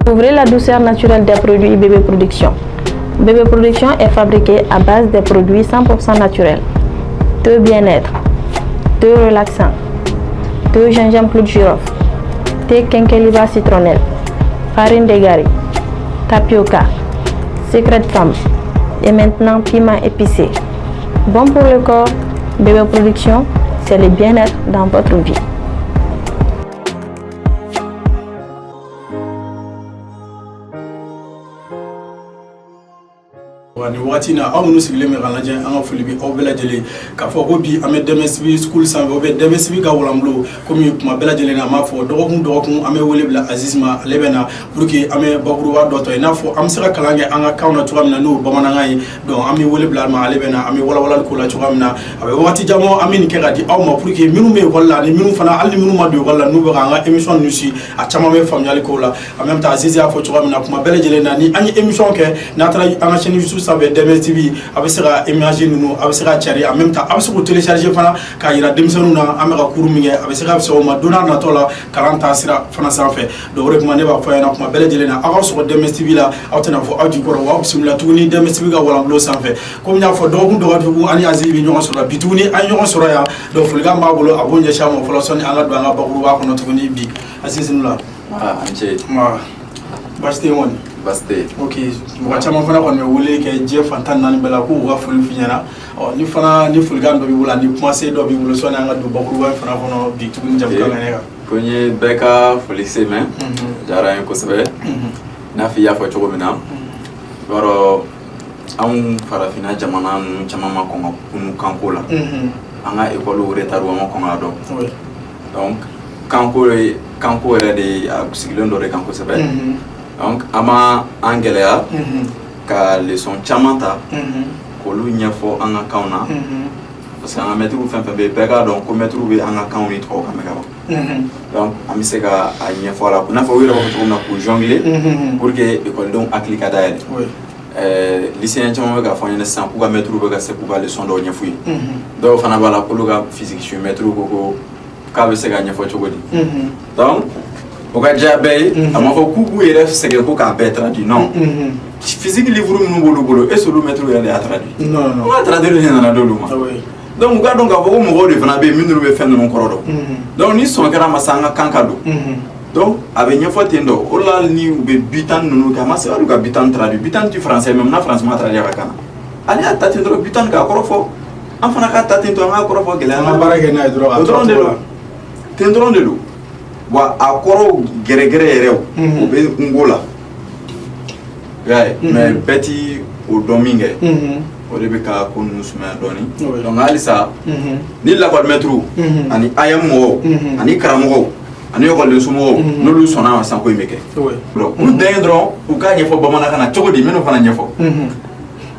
Découvrez la douceur naturelle des produits Bébé Production. Bébé Production est fabriqué à base des produits 100% naturels. Thé bien-être, thé relaxant, thé gingembre clou de girofle, thé quinqueliba citronnelle, farine de gari, tapioca, secret femme et maintenant piment épicé. Bon pour le corps, Bébé Production, c'est le bien-être dans votre vie. Wa nin wagati na, aw minnu sigilen bɛ k'an lajɛ, an ka foli bɛ aw bɛɛ lajɛlen k'a fɔ ko bi an bɛ Dɛmɛsibi School sanfɛ, ou bien Dɛmɛsibi ka walanbulon. Komi kuma bɛɛ lajɛlen na an b'a fɔ, dɔgɔkun dɔgɔkun an bɛ wele bila Aziz ma, ale bɛ na pour que an bɛ bakuruba dɔ ta, i n'a fɔ an bɛ se ka kalan kɛ an ka kanw na cogoya min na, n'o ye bamanankan ye. Donc an bɛ wele bila a ma, ale bɛ na, an bɛ walawalali k'o la cogoya min na. A bɛ wagati jan bɔ, an bɛ nin kɛ ka di aw ma pour que minnu bɛ ekɔli la ani minnu fana, hali ni minnu ma don ekɔli la, n'u bɛ k'an ka émission ninnu suit, a caman bɛ faamuyali k'o la. En même temps, Aziz y'a fɔ cogoya min na, kuma bɛɛ lajɛlen na, ni an ye émission kɛ, n'a taara an ka chaîne YouTube sanfɛ, Dɛmɛ TV, a bɛ se ka image ninnu, a bɛ se ka cari. En même temps, a bɛ se k'u télécharger fana k'a yira denmisɛnninw na an bɛ ka cours min kɛ. A bɛ se ka fisaya o ma don n'a natɔ la kalan taasira fana sanfɛ. Donc o de kuma ne b'a fɔ a ɲɛna kuma bɛɛ lajɛlen na, aw ka sɔgɔ Dɛmɛ TV la, aw tɛna fɔ aw jigi kɔrɔ wa. Aw bisimila tuguni Dɛmɛ TV ka walanbulon sanfɛ. Komi n y'a fɔ, dɔgɔkun dɔgɔkun ani Aziz bɛ ɲɔgɔn sɔrɔ, bi tuguni an ye ɲɔgɔn sɔrɔ yan. Donc folikan b'a bolo, a b'o ɲɛsin an ma fɔlɔ sɔnni an ka don an ka bakuruba kɔnɔ tuguni bi. Aziz, nu la. Ah, an ce. Baasi tɛ yen kɔni? Baasi tɛ yen. Ok, mɔgɔ caman fana kɔni bɛ wele kɛ diɲɛ fan 14 bɛɛ la k'u ka foli f'i ɲɛna. Ɔ, ni fana ni folikan dɔ b'i bolo ani kumasen dɔ b'i bolo, sɔnni an ka don bakuruba in fana kɔnɔ bi tuguni jamukan kɛnɛ kan. Ko n ye bɛɛ ka foli se mɛn, diyara n ye kosɛbɛ. I n'a fɔ i y'a fɔ cogo min na, i b'a dɔn, anw farafinna jamana ninnu caman ma kɔn ka kunu kanko la. An ka ekɔliw retard, an ma kɔn k'a dɔn. Donc kanko ye, kanko yɛrɛ de ye, a sigilen dɔ de kan kosɛbɛ. Donc an ma an gɛlɛya ka leçon caman ta k'olu ɲɛfɔ an ka kanw na, parce que an ka mɛtiriw fɛn fɛn bɛ yen, bɛɛ k'a dɔn ko mɛtiriw bɛ an ka kanw ni tubabukan mɛn ka ban. Donc an bɛ se ka a ɲɛfɔ a la, i n'a fɔ u yɛrɛ b'a fɔ cogo min na, k'u jongler pour que ekɔlidenw hakili ka dayɛlɛ. Lycéen caman bɛ k'a fɔ an ɲɛna sisan k'u ka mɛtiriw bɛ ka se k'u ka leçon dɔw ɲɛf'u ye. Dɔw fana b'a la k'olu ka physique chimie mɛtiriw ko k'a bɛ se ka ɲɛfɔ cogo di. Donc o ka diya bɛɛ ye. A ma fɔ k'u k'u yɛrɛ sɛgɛn ko k'a bɛɛ traduit, non. Physique livre minnu b'olu bolo, est ce que olu mɛtiriw yɛrɛ de y'a traduit? Non, non. U ka traduire de nana d'olu ma. Donc u k'a dɔn k'a fɔ ko mɔgɔw de fana bɛ yen minnu bɛ fɛn ninnu kɔrɔ dɔn. Donc ni sɔn kɛra ma sa, an ka kan ka don. Donc a bɛ ɲɛfɔ ten dɔ. O la, ni u bɛ butane ninnu kɛ, a ma se hali u ka butane traduit. Butane ti français, mais munna français ma traduit a ka kan na? Ale y'a ta ten dɔrɔn, butane k'a kɔrɔ fɔ. An fana k'a ta ten tɔ, an k'a kɔrɔ fɔ, gɛlɛya. An ka baara kɛ n'a ye dɔrɔn. O dɔrɔn de don, ten dɔrɔn de don wa. A kɔrɔw gɛrɛgɛrɛ yɛrɛ, o bɛ n ko la, i y'a ye, mais bɛɛ ti o dɔn min kɛ, o de bɛ ka ko ninnu sumaya dɔɔni. Donc halisa ni lakɔlimɛtiriw ani AEEM mɔgɔw ani karamɔgɔw ani ekɔliden somɔgɔw, n'olu sɔnna ma sisan, ko in bɛ kɛ. U dan ye dɔrɔn u k'a ɲɛfɔ bamanankan na cogo di, minnu fana ɲɛfɔ.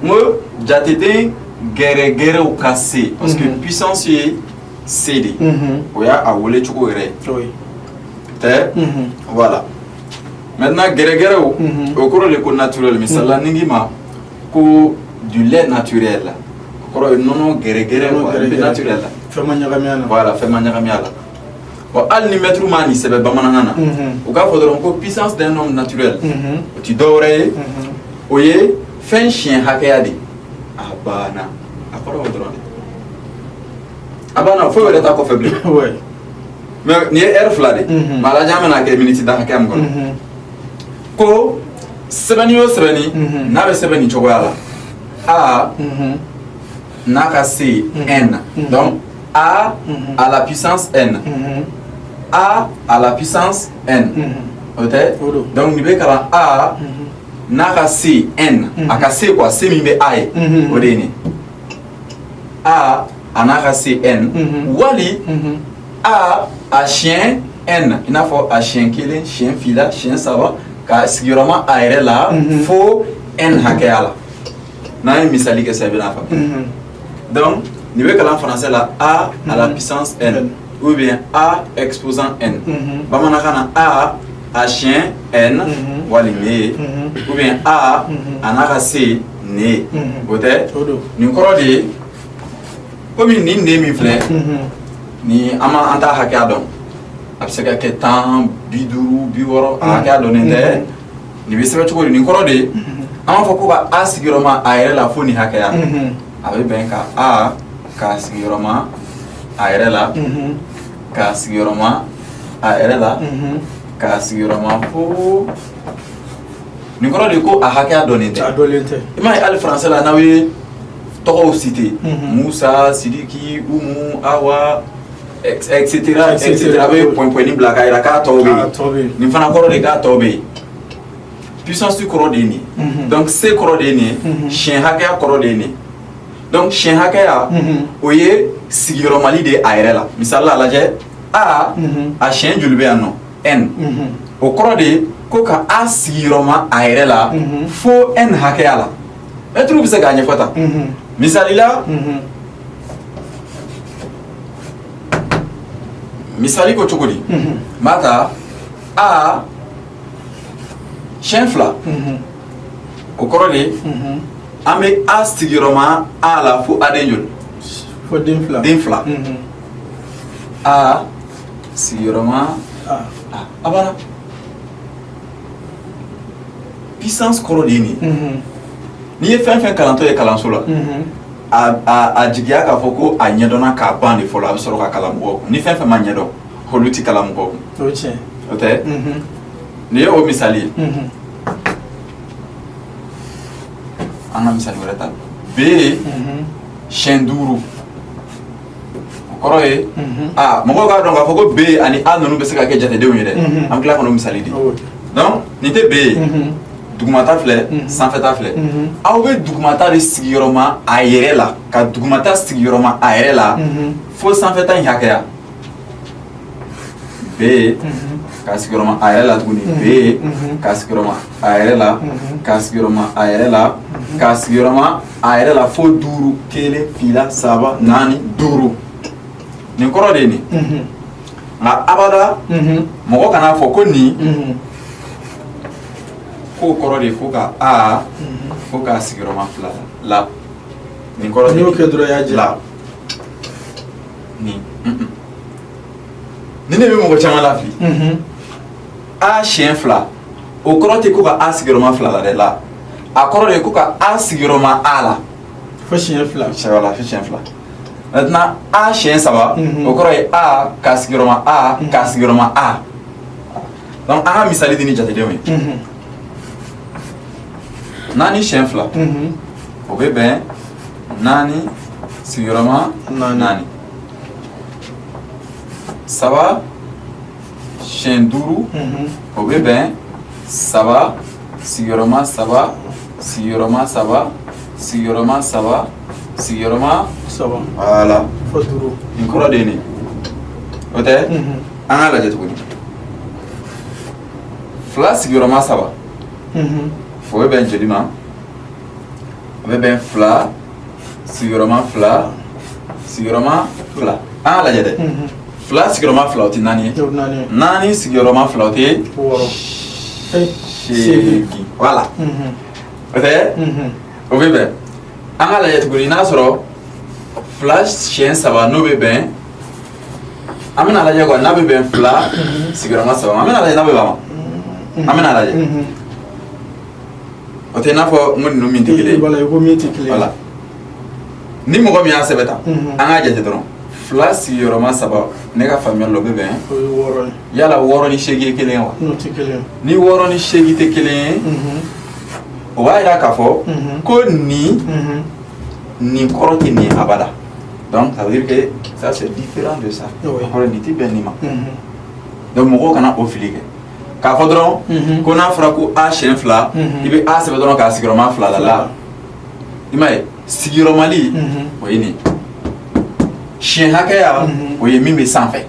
N ko jateden gɛrɛgɛrɛw ka se, parce que puissance ye se de, o y'a a wele cogo yɛrɛ ye tɛ. Voilà, maintenant gɛrɛgɛrɛw, o kɔrɔ de ko naturel. Misali la, ni n k'i ma ko du lait naturel, o kɔrɔ ye nɔnɔ gɛrɛgɛrɛ quoi, bɛ naturel la. Fɛn ma ɲagami a la. Voilà, fɛn ma ɲagami a la. Bon, hali ni mɛtiriw m'a nin sɛbɛn bamanankan na, u k'a fɔ dɔrɔn ko puissance d'un nombre naturel, o ti dɔwɛrɛ ye, o ye fɛn siɲɛ hakɛya de. A banna, a kɔrɔ o dɔrɔn de, a banna, foyi wɛrɛ t'a kɔfɛ bilen. Mais nin ye heure 2 de, mais a lajɛ an bɛna kɛ miniti tan hakɛya min kɔnɔ. Ko sɛbɛnni o sɛbɛnni n'a bɛ sɛbɛn nin cogoya la, a n'a ka se n, donc a à la puissance n, a à la puissance n, o tɛ. Donc nin bɛ kalan a n'a ka se n, a ka se quoi, se min bɛ a ye, o de ye nin a a n'a ka se n, wali a a siɲɛ n, i n'a fɔ a siɲɛ kelen, siɲɛ fila, siɲɛ saba, ka sigiyɔrɔma a yɛrɛ la fo n hakɛya la. N'an ye misali kɛ sisan, i bɛna faamu. Donc nin bɛ kalan français la, a à la puissance n ou bien a exposant n. Bamanankan na, a a siɲɛ n wali ne ye, ou bien a a n'a ka se ne ye, o tɛ. Nin kɔrɔ de ye komi nin ne min filɛ ni an ma, an t'a hakɛya dɔn, a bɛ se ka kɛ 10, 50, 60, a hakɛya dɔnnen tɛ. Nin bɛ sɛbɛn cogo di? Nin kɔrɔ de ye, an b'a fɔ ko ka a sigiyɔrɔma a yɛrɛ la fo nin hakɛya. A bɛ bɛn ka a k'a sigiyɔrɔma a yɛrɛ la, k'a sigiyɔrɔma a yɛrɛ la, k'a sigiyɔrɔma fo nin. Kɔrɔ de ye ko a hakɛya dɔnnen tɛ. A dɔnlen tɛ. I m'a ye, hali français la, n'aw ye tɔgɔw cité, Musa, Sidiki, Umu, Awa, etc etc, a bɛ point point bila k'a jira k'a tɔw bɛ A tɔ bɛ yen. yen. Nin fana kɔrɔ de k'a tɔ bɛ yen. Puissance kɔrɔ de ye nin ye. Donc c kɔrɔ de ye nin ye, siɲɛ hakɛya kɔrɔ de ye nin ye. Donc siɲɛ hakɛya, o ye sigiyɔrɔmali de ye a yɛrɛ la. Misali la, a lajɛ, a a siɲɛ joli bɛ yan nɔ? N. O kɔrɔ de ye ko ka a sigiyɔrɔma a yɛrɛ la fo n hakɛya la. Mɛtiriw bɛ se k'a ɲɛfɔ tan. Misali la, misali ko cogo di? N b'a ta a siɲɛ fila. O kɔrɔ de ye an bɛ a sigiyɔrɔma a la fo a den joli? Fo den fila. Den fila. A sigiyɔrɔma A. a, a banna. Puissance kɔrɔ de ye nin ye. N'i ye fɛn fɛn kalantɔ ye kalanso la, a jigiya k'a fɔ ko a ɲɛdɔnna k'a ban de fɔlɔ, a bɛ sɔrɔ ka kalan mɔgɔw kun. Ni fɛn fɛn ma ɲɛdɔn, olu ti kalan mɔgɔw kun. O ye tiɲɛ. O tɛ? Nin ye o misali ye. An ka misali wɛrɛ ta, b siɲɛ duuru. O kɔrɔ ye a mɔgɔw k'a dɔn k'a fɔ ko b ani a ninnu bɛ se ka kɛ jatedenw ye dɛ. An bɛ tila ka n'o misali di. Donc nin tɛ b ye. Dugumata filɛ, sanfɛta filɛ. Aw bɛ dugumata de sigiyɔrɔma a yɛrɛ la, ka dugumata sigiyɔrɔma a yɛrɛ la fo sanfɛta in hakɛya. B k'a sigiyɔrɔma a yɛrɛ la tuguni, b k'a sigiyɔrɔma a yɛrɛ la, k'a sigiyɔrɔma a yɛrɛ la, k'a sigiyɔrɔma a yɛrɛ la fo duuru. Kelen, fila, saba, naani, duuru. Nin kɔrɔ de ye nin. Nka abada, mɔgɔ kan'a fɔ ko nin k'o kɔrɔ de ye ko ka a ko k'a sigiyɔrɔma fila la. Nin kɔrɔ de N'i y'o kɛ dɔrɔn, i y'a jɛ. La nin, ni ne bɛ mɔgɔ caman lafili. A siɲɛ fila, o kɔrɔ tɛ ko ka a sigiyɔrɔma fila la dɛ. La, a kɔrɔ de ye ko ka a sigiyɔrɔma a la Fo siɲɛ fila. Voilà, fo siɲɛ fila. Maintenant, a siɲɛ saba, o kɔrɔ ye a k'a sigiyɔrɔma a k'a sigiyɔrɔma a. Donc an ka misali di ni jatedenw ye. Naani siɲɛ fila, o bɛ bɛn naani sigiyɔrɔma Naani. Naani. Saba siɲɛ duuru, o bɛ bɛn saba sigiyɔrɔma saba sigiyɔrɔma saba sigiyɔrɔma saba sigiyɔrɔma Saba. Voilà. Fo duuru. Nin kɔrɔ de ye nin ye. O tɛ? An k'a lajɛ tuguni, fila sigiyɔrɔma saba, o bɛ bɛn joli ma? O bɛ bɛn fila sigiyɔrɔma fila sigiyɔrɔma fila. An k'a lajɛ dɛ. Fila sigiyɔrɔma fila, o tɛ naani ye? O ye naani ye. Naani sigiyɔrɔma fila, o tɛ Wɔɔrɔ. Seegin. Voilà. O tɛ? O bɛ bɛn. An k'a lajɛ tuguni, n'a sɔrɔ fila siɲɛ saba, n'o bɛ bɛn, an bɛna lajɛ quoi, n'a bɛ bɛn fila sigiyɔrɔma saba ma. An bɛna lajɛ n'a bɛ bɛn a ma. An bɛna lajɛ. O tɛ i n'a fɔ n ko ninnu min tɛ kelen ye. Voilà, i ko min tɛ kelen ye. Voilà. Ni mɔgɔ min y'a sɛbɛn tan, an k'a jate dɔrɔn, fila sigiyɔrɔma saba, ne ka faamuyali la, o bɛ bɛn O ye wɔɔrɔ ye. Yala wɔɔrɔ ni seegin ye kelen ye wa? N'o tɛ kelen ye. Ni wɔɔrɔ ni seegin tɛ kelen ye, o b'a yira k'a fɔ ko nin nin kɔrɔ tɛ nin ye abada. Donc ça veut dire que ça, c'est différent de ça. Oui. O kɔrɔ, nin tɛ bɛn nin ma. Donc mɔgɔw kana o fili kɛ k'a fɔ dɔrɔn ko n'a fɔra ko a siɲɛ fila, i bɛ a sɛbɛn dɔrɔn k'a sigiyɔrɔma fila la. La, i m'a ye, sigiyɔrɔmali, o ye nin ye. Siɲɛ hakɛya, o ye min bɛ sanfɛ,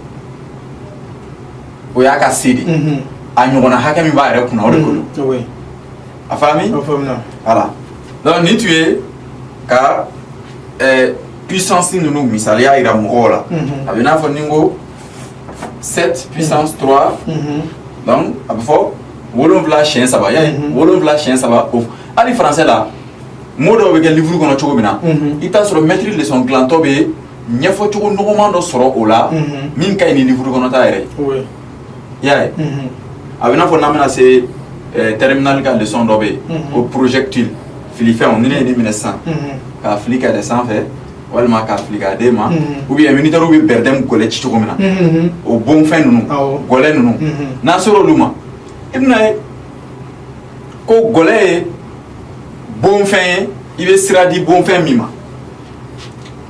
o y'a ka se de ye. A ɲɔgɔnna hakɛ min b'a yɛrɛ kunna, o de ko don. A faami? O faamuna. Voilà. Donc nin tun ye ka puissance ninnu misaliya yira mɔgɔw la. A bɛ n'a fɔ ni n ko 7 puissance 3, donc a bɛ fɔ wolonwula siɲɛ saba. Yali wolonwula siɲɛ saba, o hali français la, mot dɔw bɛ kɛ livre kɔnɔ cogo min na, i bɛ taa sɔrɔ maître leçon dilantɔ bɛ ɲɛfɔcogo nɔgɔman dɔ sɔrɔ o la min ka ɲi ni livre kɔnɔta yɛrɛ ye. I y'a ye, a bɛ n'a fɔ n'an bɛna se Terminale ka leçon dɔ bɛ yen ko projectile, filifɛnw. Ni ne ye nin minɛ sisan k'a fili ka yɛlɛ sanfɛ walima k'a fili k'a d'e ma, ou bien militaires bɛ bɛrɛdɛmu gɔlɛ ci cogo min na, o bonfɛn ninnu, gɔlɛ ninnu, n'an sera olu ma, i bɛna ye ko gɔlɛ ye bonfɛn ye. I bɛ sira di bonfɛn min ma,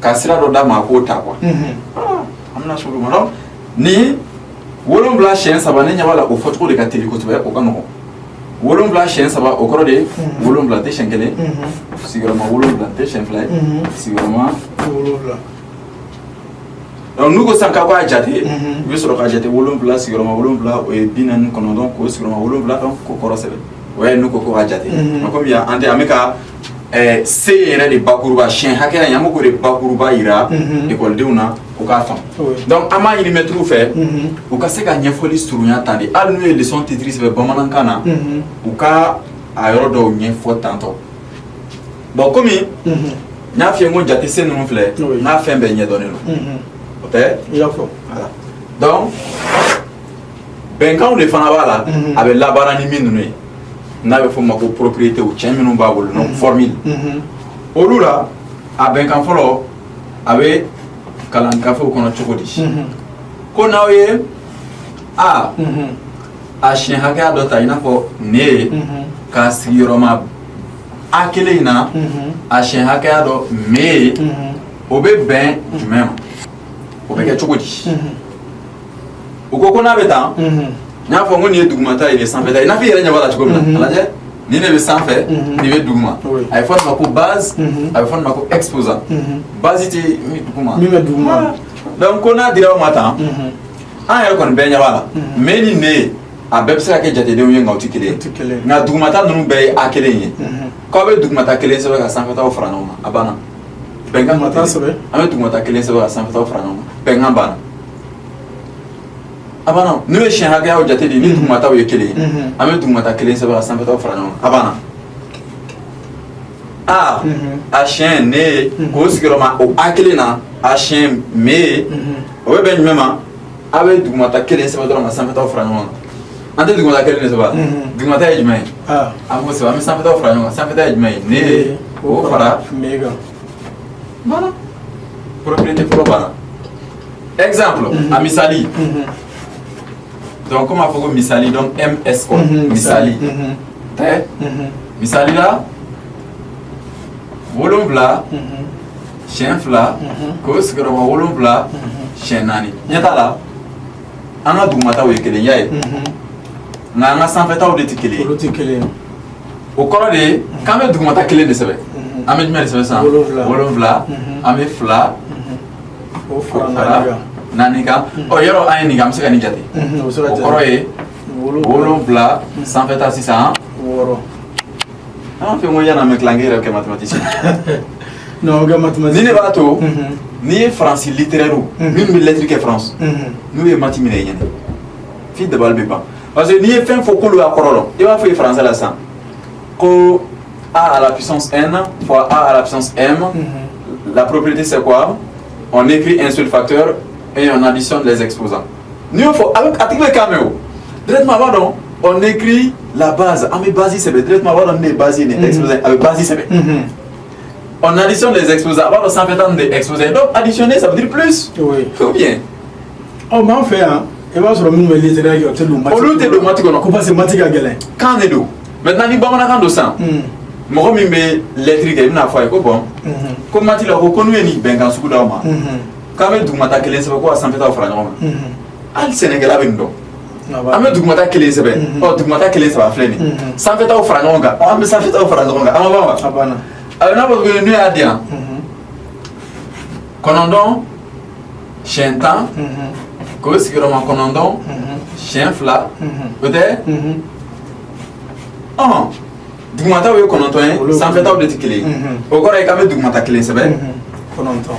ka sira dɔ d'a ma, a k'o ta quoi. An bɛna se olu ma. Donc ni 7 siɲɛ 3, ne ɲɛ b'a la, o fɔcogo de ka teli kosɛbɛ, o ka nɔgɔn. 7 siɲɛ 3, o kɔrɔ de ye 7 tɛ siɲɛ kelen, sigiyɔrɔma 7 tɛ siɲɛ fila ye, sigiyɔrɔma 7. Donc n'u ko sisan k'aw k'a jate, i bɛ sɔrɔ k'a jate: 7 sigiyɔrɔma 7, o ye 49, k'o sigiyɔrɔma 7. Donc k'o kɔrɔ sɛbɛn. O ye n'u ko ko k'a jate. Mais komi yan an tɛ, an bɛ ka se yɛrɛ de bakuruba, siɲɛ hakɛya in, an bɛ k'o de bakuruba yira ekɔlidenw na, u k'a faamu. Donc an b'a ɲini mɛtiriw fɛ, u ka se ka ɲɛfɔli surunya tan de. Hali n'u ye leçon titre sɛbɛn bamanankan na, u ka a yɔrɔ dɔw ɲɛfɔ tantɔ. Bon, komi n y'a f'i ye, n ko jate sen ninnu filɛ, n k'a fɛn bɛɛ ɲɛdɔnnen don, o tɛ? I y'a fɔ. Voilà. Donc bɛnkanw de fana b'a la, a bɛ labaara ni min ninnu ye, n'a bɛ f'o ma ko propriété, cɛn minnu b'a bolo, donc formule olu la. A bɛnkan fɔlɔ, a bɛ kalan gafew kɔnɔ cogo di? Ko n'aw ye a a siɲɛ hakɛya dɔ ta, i n'a fɔ ne ye k'a sigiyɔrɔma a kelen in na, a siɲɛ hakɛya dɔ me ye, o bɛ bɛn jumɛn ma? O bɛ kɛ cogo di? U ko ko n'a bɛ tan, n y'a fɔ n ko nin ye dugumata ye, nin ye sanfɛta ye. I n'a fɔ i yɛrɛ ɲɛ b'a la cogo min na, a lajɛ, nin de bɛ sanfɛ, nin bɛ duguma. A bɛ fɔ nin ma ko base, a bɛ fɔ nin ma ko exposant. Base tɛ min duguma. Min bɛ duguma. Donc ko n'a dira aw ma tan, an yɛrɛ kɔni bɛɛ ɲɛ b'a la, mais ni ne ye, a bɛɛ bɛ se ka kɛ jatedenw ye, nka o tɛ kelen ye. O tɛ kelen ye. Nka dugumata ninnu bɛɛ ye a kelen ye. K'aw bɛ dugumata kelen sɛbɛn ka sanfɛtaw fara ɲɔgɔn kan, a banna. Bɛnkan. Dugumata sɛbɛn. An bɛ dugumata kelen sɛbɛn ka sanfɛtaw fara ɲɔgɔn kan, bɛnkan banna, a banna. N'u ye siɲɛ hakɛyaw jate de, ni dugumataw ye kelen ye, an bɛ dugumata kelen sɛbɛn ka sanfɛtaw fara ɲɔgɔn kan, a banna. A a siɲɛ ne ye, k'o sigiyɔrɔma o a kelen na, a siɲɛ me ye, o bɛ bɛn jumɛn ma? A bɛ dugumata kelen sɛbɛn dɔrɔn ka sanfɛtaw fara ɲɔgɔn kan. An tɛ dugumata kelen de sɛbɛn? Dugumata ye jumɛn ye? A. An b'o sɛbɛn, an bɛ sanfɛtaw fara ɲɔgɔn kan. Sanfɛta ye jumɛn ye? Ne ye, k'o fara me kan. Voilà, propriété fɔlɔ banna. Exemple, a misali. Donc comme a fɔ ko misali, donc ms quoi, misali tɛ. Misali la, 7 siɲɛ 2, k'o sigiyɔrɔma 7 siɲɛ 4. Ɲɛ t'a la, an ka dugumataw ye kelen y'a ye, nka an ka sanfɛtaw de tɛ kelen ye. Olu tɛ kelen ye. O kɔrɔ de ye k'an bɛ dugumata kelen de sɛbɛn. An bɛ jumɛn de sɛbɛn sisan? 7. 7. An bɛ 2 o fara k'o 4 fara kan. 4 kan. Ɔ, yɔrɔ an ye nin kɛ, an bɛ se ka nin jate. O bɛ se ka O jate. kɔrɔ ye 7 7 sanfɛta sisan. 6. An b'a fɔ ko yan'an bɛ tila, k'e yɛrɛ bɛ kɛ mathématicien. Non, o kɛ mathématicien. Ni ne b'a to, n'i ye faransi littéraire minnu bɛ lettre kɛ France, n'u ye maths minɛ i ɲɛna, f'i dabali bɛ ban, parce que n'i ye fɛn fɔ k'olu y'a kɔrɔ dɔn, i b'a fɔ ye français la sisan ko a à la puissance n fois a à la puissance m, la propriété, c'est quoi? On écrit un seul facteur et on additionne les exposants. N'i y'o fɔ, a bɛ a tigi bɛ kan mɛn o directement, a b'a dɔn. On écrit la base, an bɛ base sɛbɛn directement, a b'a dɔn nin de ye base ye, nin ye exposant, a bɛ base sɛbɛn. On additionne les exposants, a b'a dɔn sanfɛta ninnu de ye exposant. Donc additionner, ça veut dire plus ou bien? Ɔ, mais an fɛ yan, i b'a sɔrɔ minnu bɛ littéraire kɛ, o tɛ don maths. Olu tɛ don maths kɔnɔ. Ko parce que maths ka gɛlɛn. Kan de don. Maintenant ni bamanankan don sisan, mɔgɔ min bɛ lettre kɛ, i bɛna fɔ a ye ko bon, ko maths la, ko n'u ye nin bɛnkan sugu d'aw ma, k'an bɛ dugumata kelen sɛbɛn, ko ka sanfɛtaw fara ɲɔgɔn kan. Hali sɛnɛkɛla bɛ nin dɔn. An bɛ dugumata kelen sɛbɛn. Ɔ, dugumata kelen saba filɛ nin ye, sanfɛtaw fara ɲɔgɔn kan. Ɔ, an bɛ sanfɛtaw fara ɲɔgɔn kan, an ma ban wa? A banna. A bɛ n'a fɔ tuguni, n'u y'a di yan, 9 siɲɛ 10, k'o sigiyɔrɔma 9 siɲɛ 2, o tɛ? Ɔhɔn, dugumataw ye 9 ye, Olu ye sanfɛtaw de tɛ kelen ye. O kɔrɔ ye k'an bɛ dugumata kelen sɛbɛn, 9.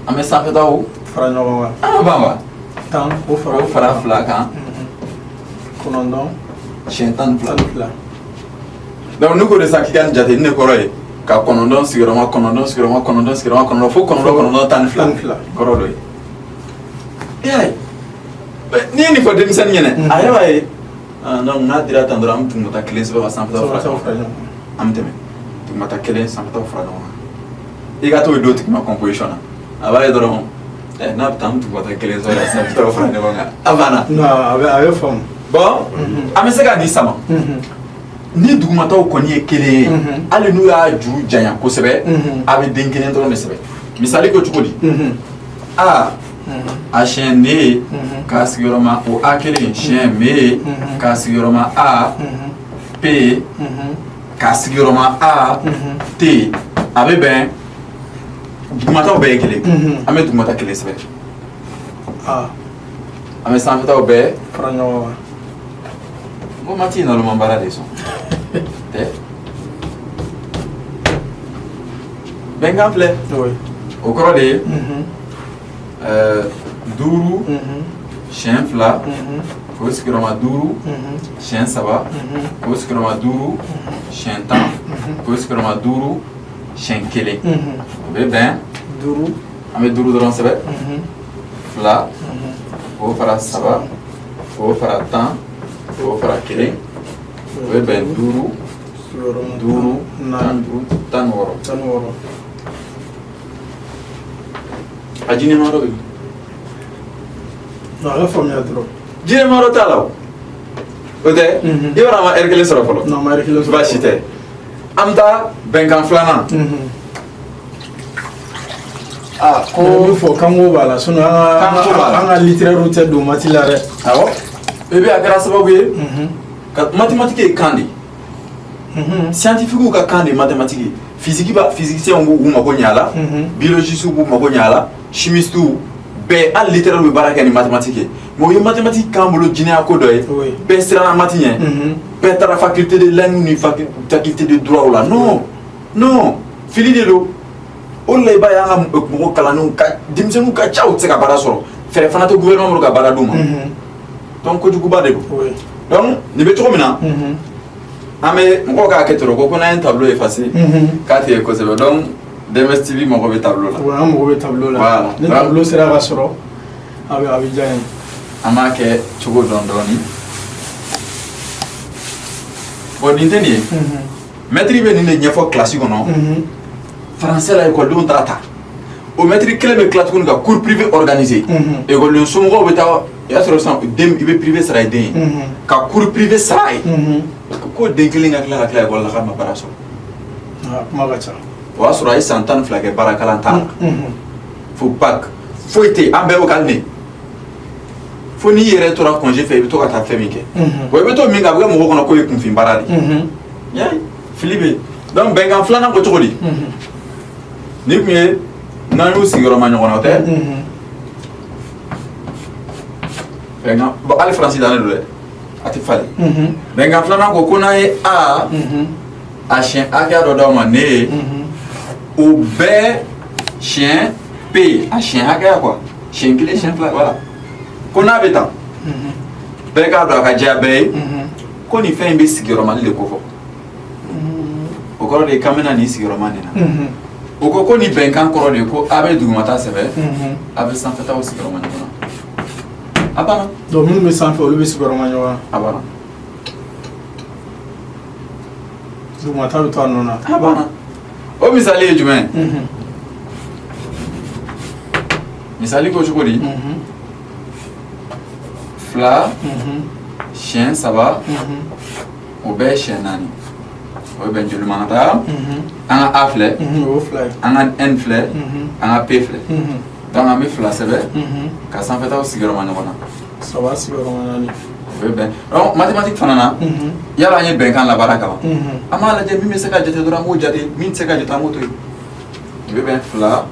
An bɛ sanfɛtaw fara ɲɔgɔn kan. An ma ban wa? 10, o fara O fara 2 kan. 9 siɲɛ 12. 12. Donc n'u ko de sisan k'i ka nin jate, nin de kɔrɔ ye ka 9 sigiyɔrɔma 9 sigiyɔrɔma 9 sigiyɔrɔma 9 fo 9 9 12. 12. Kɔrɔ dɔ ye. I y'a ye, n'i ye nin fɔ denmisɛnnin ɲɛna, a yɛrɛ b'a ye. Ah, donc n'a dira tan dɔrɔn, an bɛ dugumata kelen sɛbɛn ka sanfɛtaw fara Sanfɛtaw ɲɔgɔn fara kan. ɲɔgɔn kan. An bɛ tɛmɛ dugumata kelen, sanfɛtaw fara ɲɔgɔn kan. I ka t'o d'o tigi ma composition na, a b'a ye dɔrɔn ɛ n'a bɛ taa, an bɛ dugumata kelen sɔrɔ ka sanfɛtaw fara ɲɔgɔn kan, a banna. Non, a bɛ faamu. Bon, an bɛ se ka nin sama. Ni dugumataw kɔni ye kelen ye, hali n'u y'a juru janya kosɛbɛ, a bɛ den kelen dɔrɔn de sɛbɛn. Misali ko cogo di? A a siɲɛ ne ye k'a sigiyɔrɔma o a kelen siɲɛ m ye k'a sigiyɔrɔma a p k'a sigiyɔrɔma a t, a bɛ bɛn dugumataw bɛɛ ye kelen. An bɛ dugumata kelen sɛbɛn. A. An bɛ sanfɛtaw bɛɛ fara ɲɔgɔn kan. N ko maths ye naloma baara de ye, sɔn tɛ bɛnkan filɛ. O kɔrɔ de ye 5 siɲɛ 2 k'o sigiyɔrɔma 5 siɲɛ 3 k'o sigiyɔrɔma 5 siɲɛ 10 k'o sigiyɔrɔma 5 siɲɛ 1, o bɛ bɛn 5. An bɛ 5 dɔrɔn sɛbɛn, 2 k'o fara 3 k'o fara 10 k'o fara 1, o bɛ bɛn 5 Sigiyɔrɔma 5 naani. 15, 16. 16. A jinɛma yɔrɔ bɛ min? Non, a bɛ faamuya dɔrɔn. Jinɛma yɔrɔ t'a la, o o tɛ. I b'a dɔn, a ma heure kelen sɔrɔ fɔlɔ. Non, a ma heure kelen sɔrɔ. Baasi tɛ, an bɛ taa bɛnkan filanan. Aa, Ko min fɔ, kanko b'a la, sinon an ka Kanko b'a la. an ka littéraire tɛ don maths la dɛ. Awɔ, et puis a kɛra sababu ye ka mathématique ye kan de ye. Scientifique ka kan de ye mathématique ye. Physique ba, physicien b'u mago ɲɛ a la, biologiste b'u mago ɲɛ a la, chimiste bɛɛ, hali littéraire bɛ baara kɛ ni mathématique ye. Mais o ye mathématique k'an bolo jinɛya ko dɔ ye. Bɛɛ siranna maths ɲɛ. Bɛɛ taara faculté de langue ni faculté de droit la. Non non, fili de don. O de la, i b'a ye an ka mɔgɔ kalannenw ka denmisɛnninw ka ca, u tɛ se ka baara sɔrɔ. Fɛɛrɛ fana tɛ gouvernement bolo ka baara d'u ma. Donc kojuguba de don. Donc nin bɛ cogo min na, an bɛ mɔgɔw k'a kɛ ten, ko n'an ye tableau effacer k'a tɛ ye kosɛbɛ. Donc DMS TV mago bɛ tableau la. Ouais, an mago bɛ tableau la. Voilà. Ni tableau sera ka sɔrɔ, a bɛ diya n ye. An b'a kɛ cogo dɔn dɔɔni. Bon, nin tɛ nin ye. Maître bɛ nin de ɲɛfɔ classe kɔnɔ français la, ekɔlidenw taara ta. O maître kelen bɛ tila tuguni ka cours privé organiser. Ekɔliden somɔgɔw bɛ taa, o y'a sɔrɔ sisan den i bɛ privé sara i den ye, ka cours privé sara a ye, ko den kelen ka tila ka tila ekɔli la k'a ma baara sɔrɔ. Ah, kuma ka ca. O y'a sɔrɔ a ye san 12 kɛ baara kalan t'a la, fo bac foyi tɛ yen. An bɛɛ y'o k'ale ne fo n'i yɛrɛ tora congé fɛ, i bɛ to ka taa fɛn min kɛ. Bon, i bɛ to min kɛ, a bɛ kɛ mɔgɔ kɔnɔ k'o ye kunfin baara de ye. Y'a ye, fili bɛ yen. Donc bɛnkan filanan ko cogo di? Ni tun ye n'an y'u sigiyɔrɔma ɲɔgɔn na, o tɛ bɛnkan. Bon, hali faransi dannen don dɛ, a tɛ falen. Bɛnkan filanan ko n'an ye a a siɲɛ hakɛya dɔ d'aw ma ne ye, o bɛɛ siɲɛ p a siɲɛ hakɛya quoi, siɲɛ kelen, siɲɛ fila, voilà, ko n'a bɛ tan, bɛɛ k'a dɔn, a ka diya bɛɛ ye ko nin fɛn in bɛ sigiyɔrɔmali de kofɔ. O kɔrɔ de ye k'an bɛna nin sigiyɔrɔma nin na. O ko nin bɛnkan kɔrɔ de ye ko a bɛ dugumata sɛbɛn, a bɛ sanfɛtaw sigiyɔrɔma ɲɔgɔn na, a banna. Donc minnu bɛ sanfɛ, olu bɛ sigiyɔrɔma ɲɔgɔn na. A banna. Dugumata bɛ to a nɔ na. A banna. O misali ye jumɛn ye? Misali ko cogo di? 2 siɲɛ 3, o bɛɛ ye siɲɛ 4, o bɛ bɛn joli ma? Ka taa an ka a filɛ. O ye 2 ye. An ka n filɛ, an ka p filɛ. Donc an bɛ 2 sɛbɛn ka sanfɛtaw sigiyɔrɔma ɲɔgɔn na. 3 sigiyɔrɔma 4. O bɛ bɛn. Donc mathématique fana na, yala an ye bɛnkan labaara ka ban, an b'a lajɛ min bɛ se ka jate dɔrɔn, an b'o jate, min tɛ se ka jate, an b'o to yen. O bɛ bɛn 2,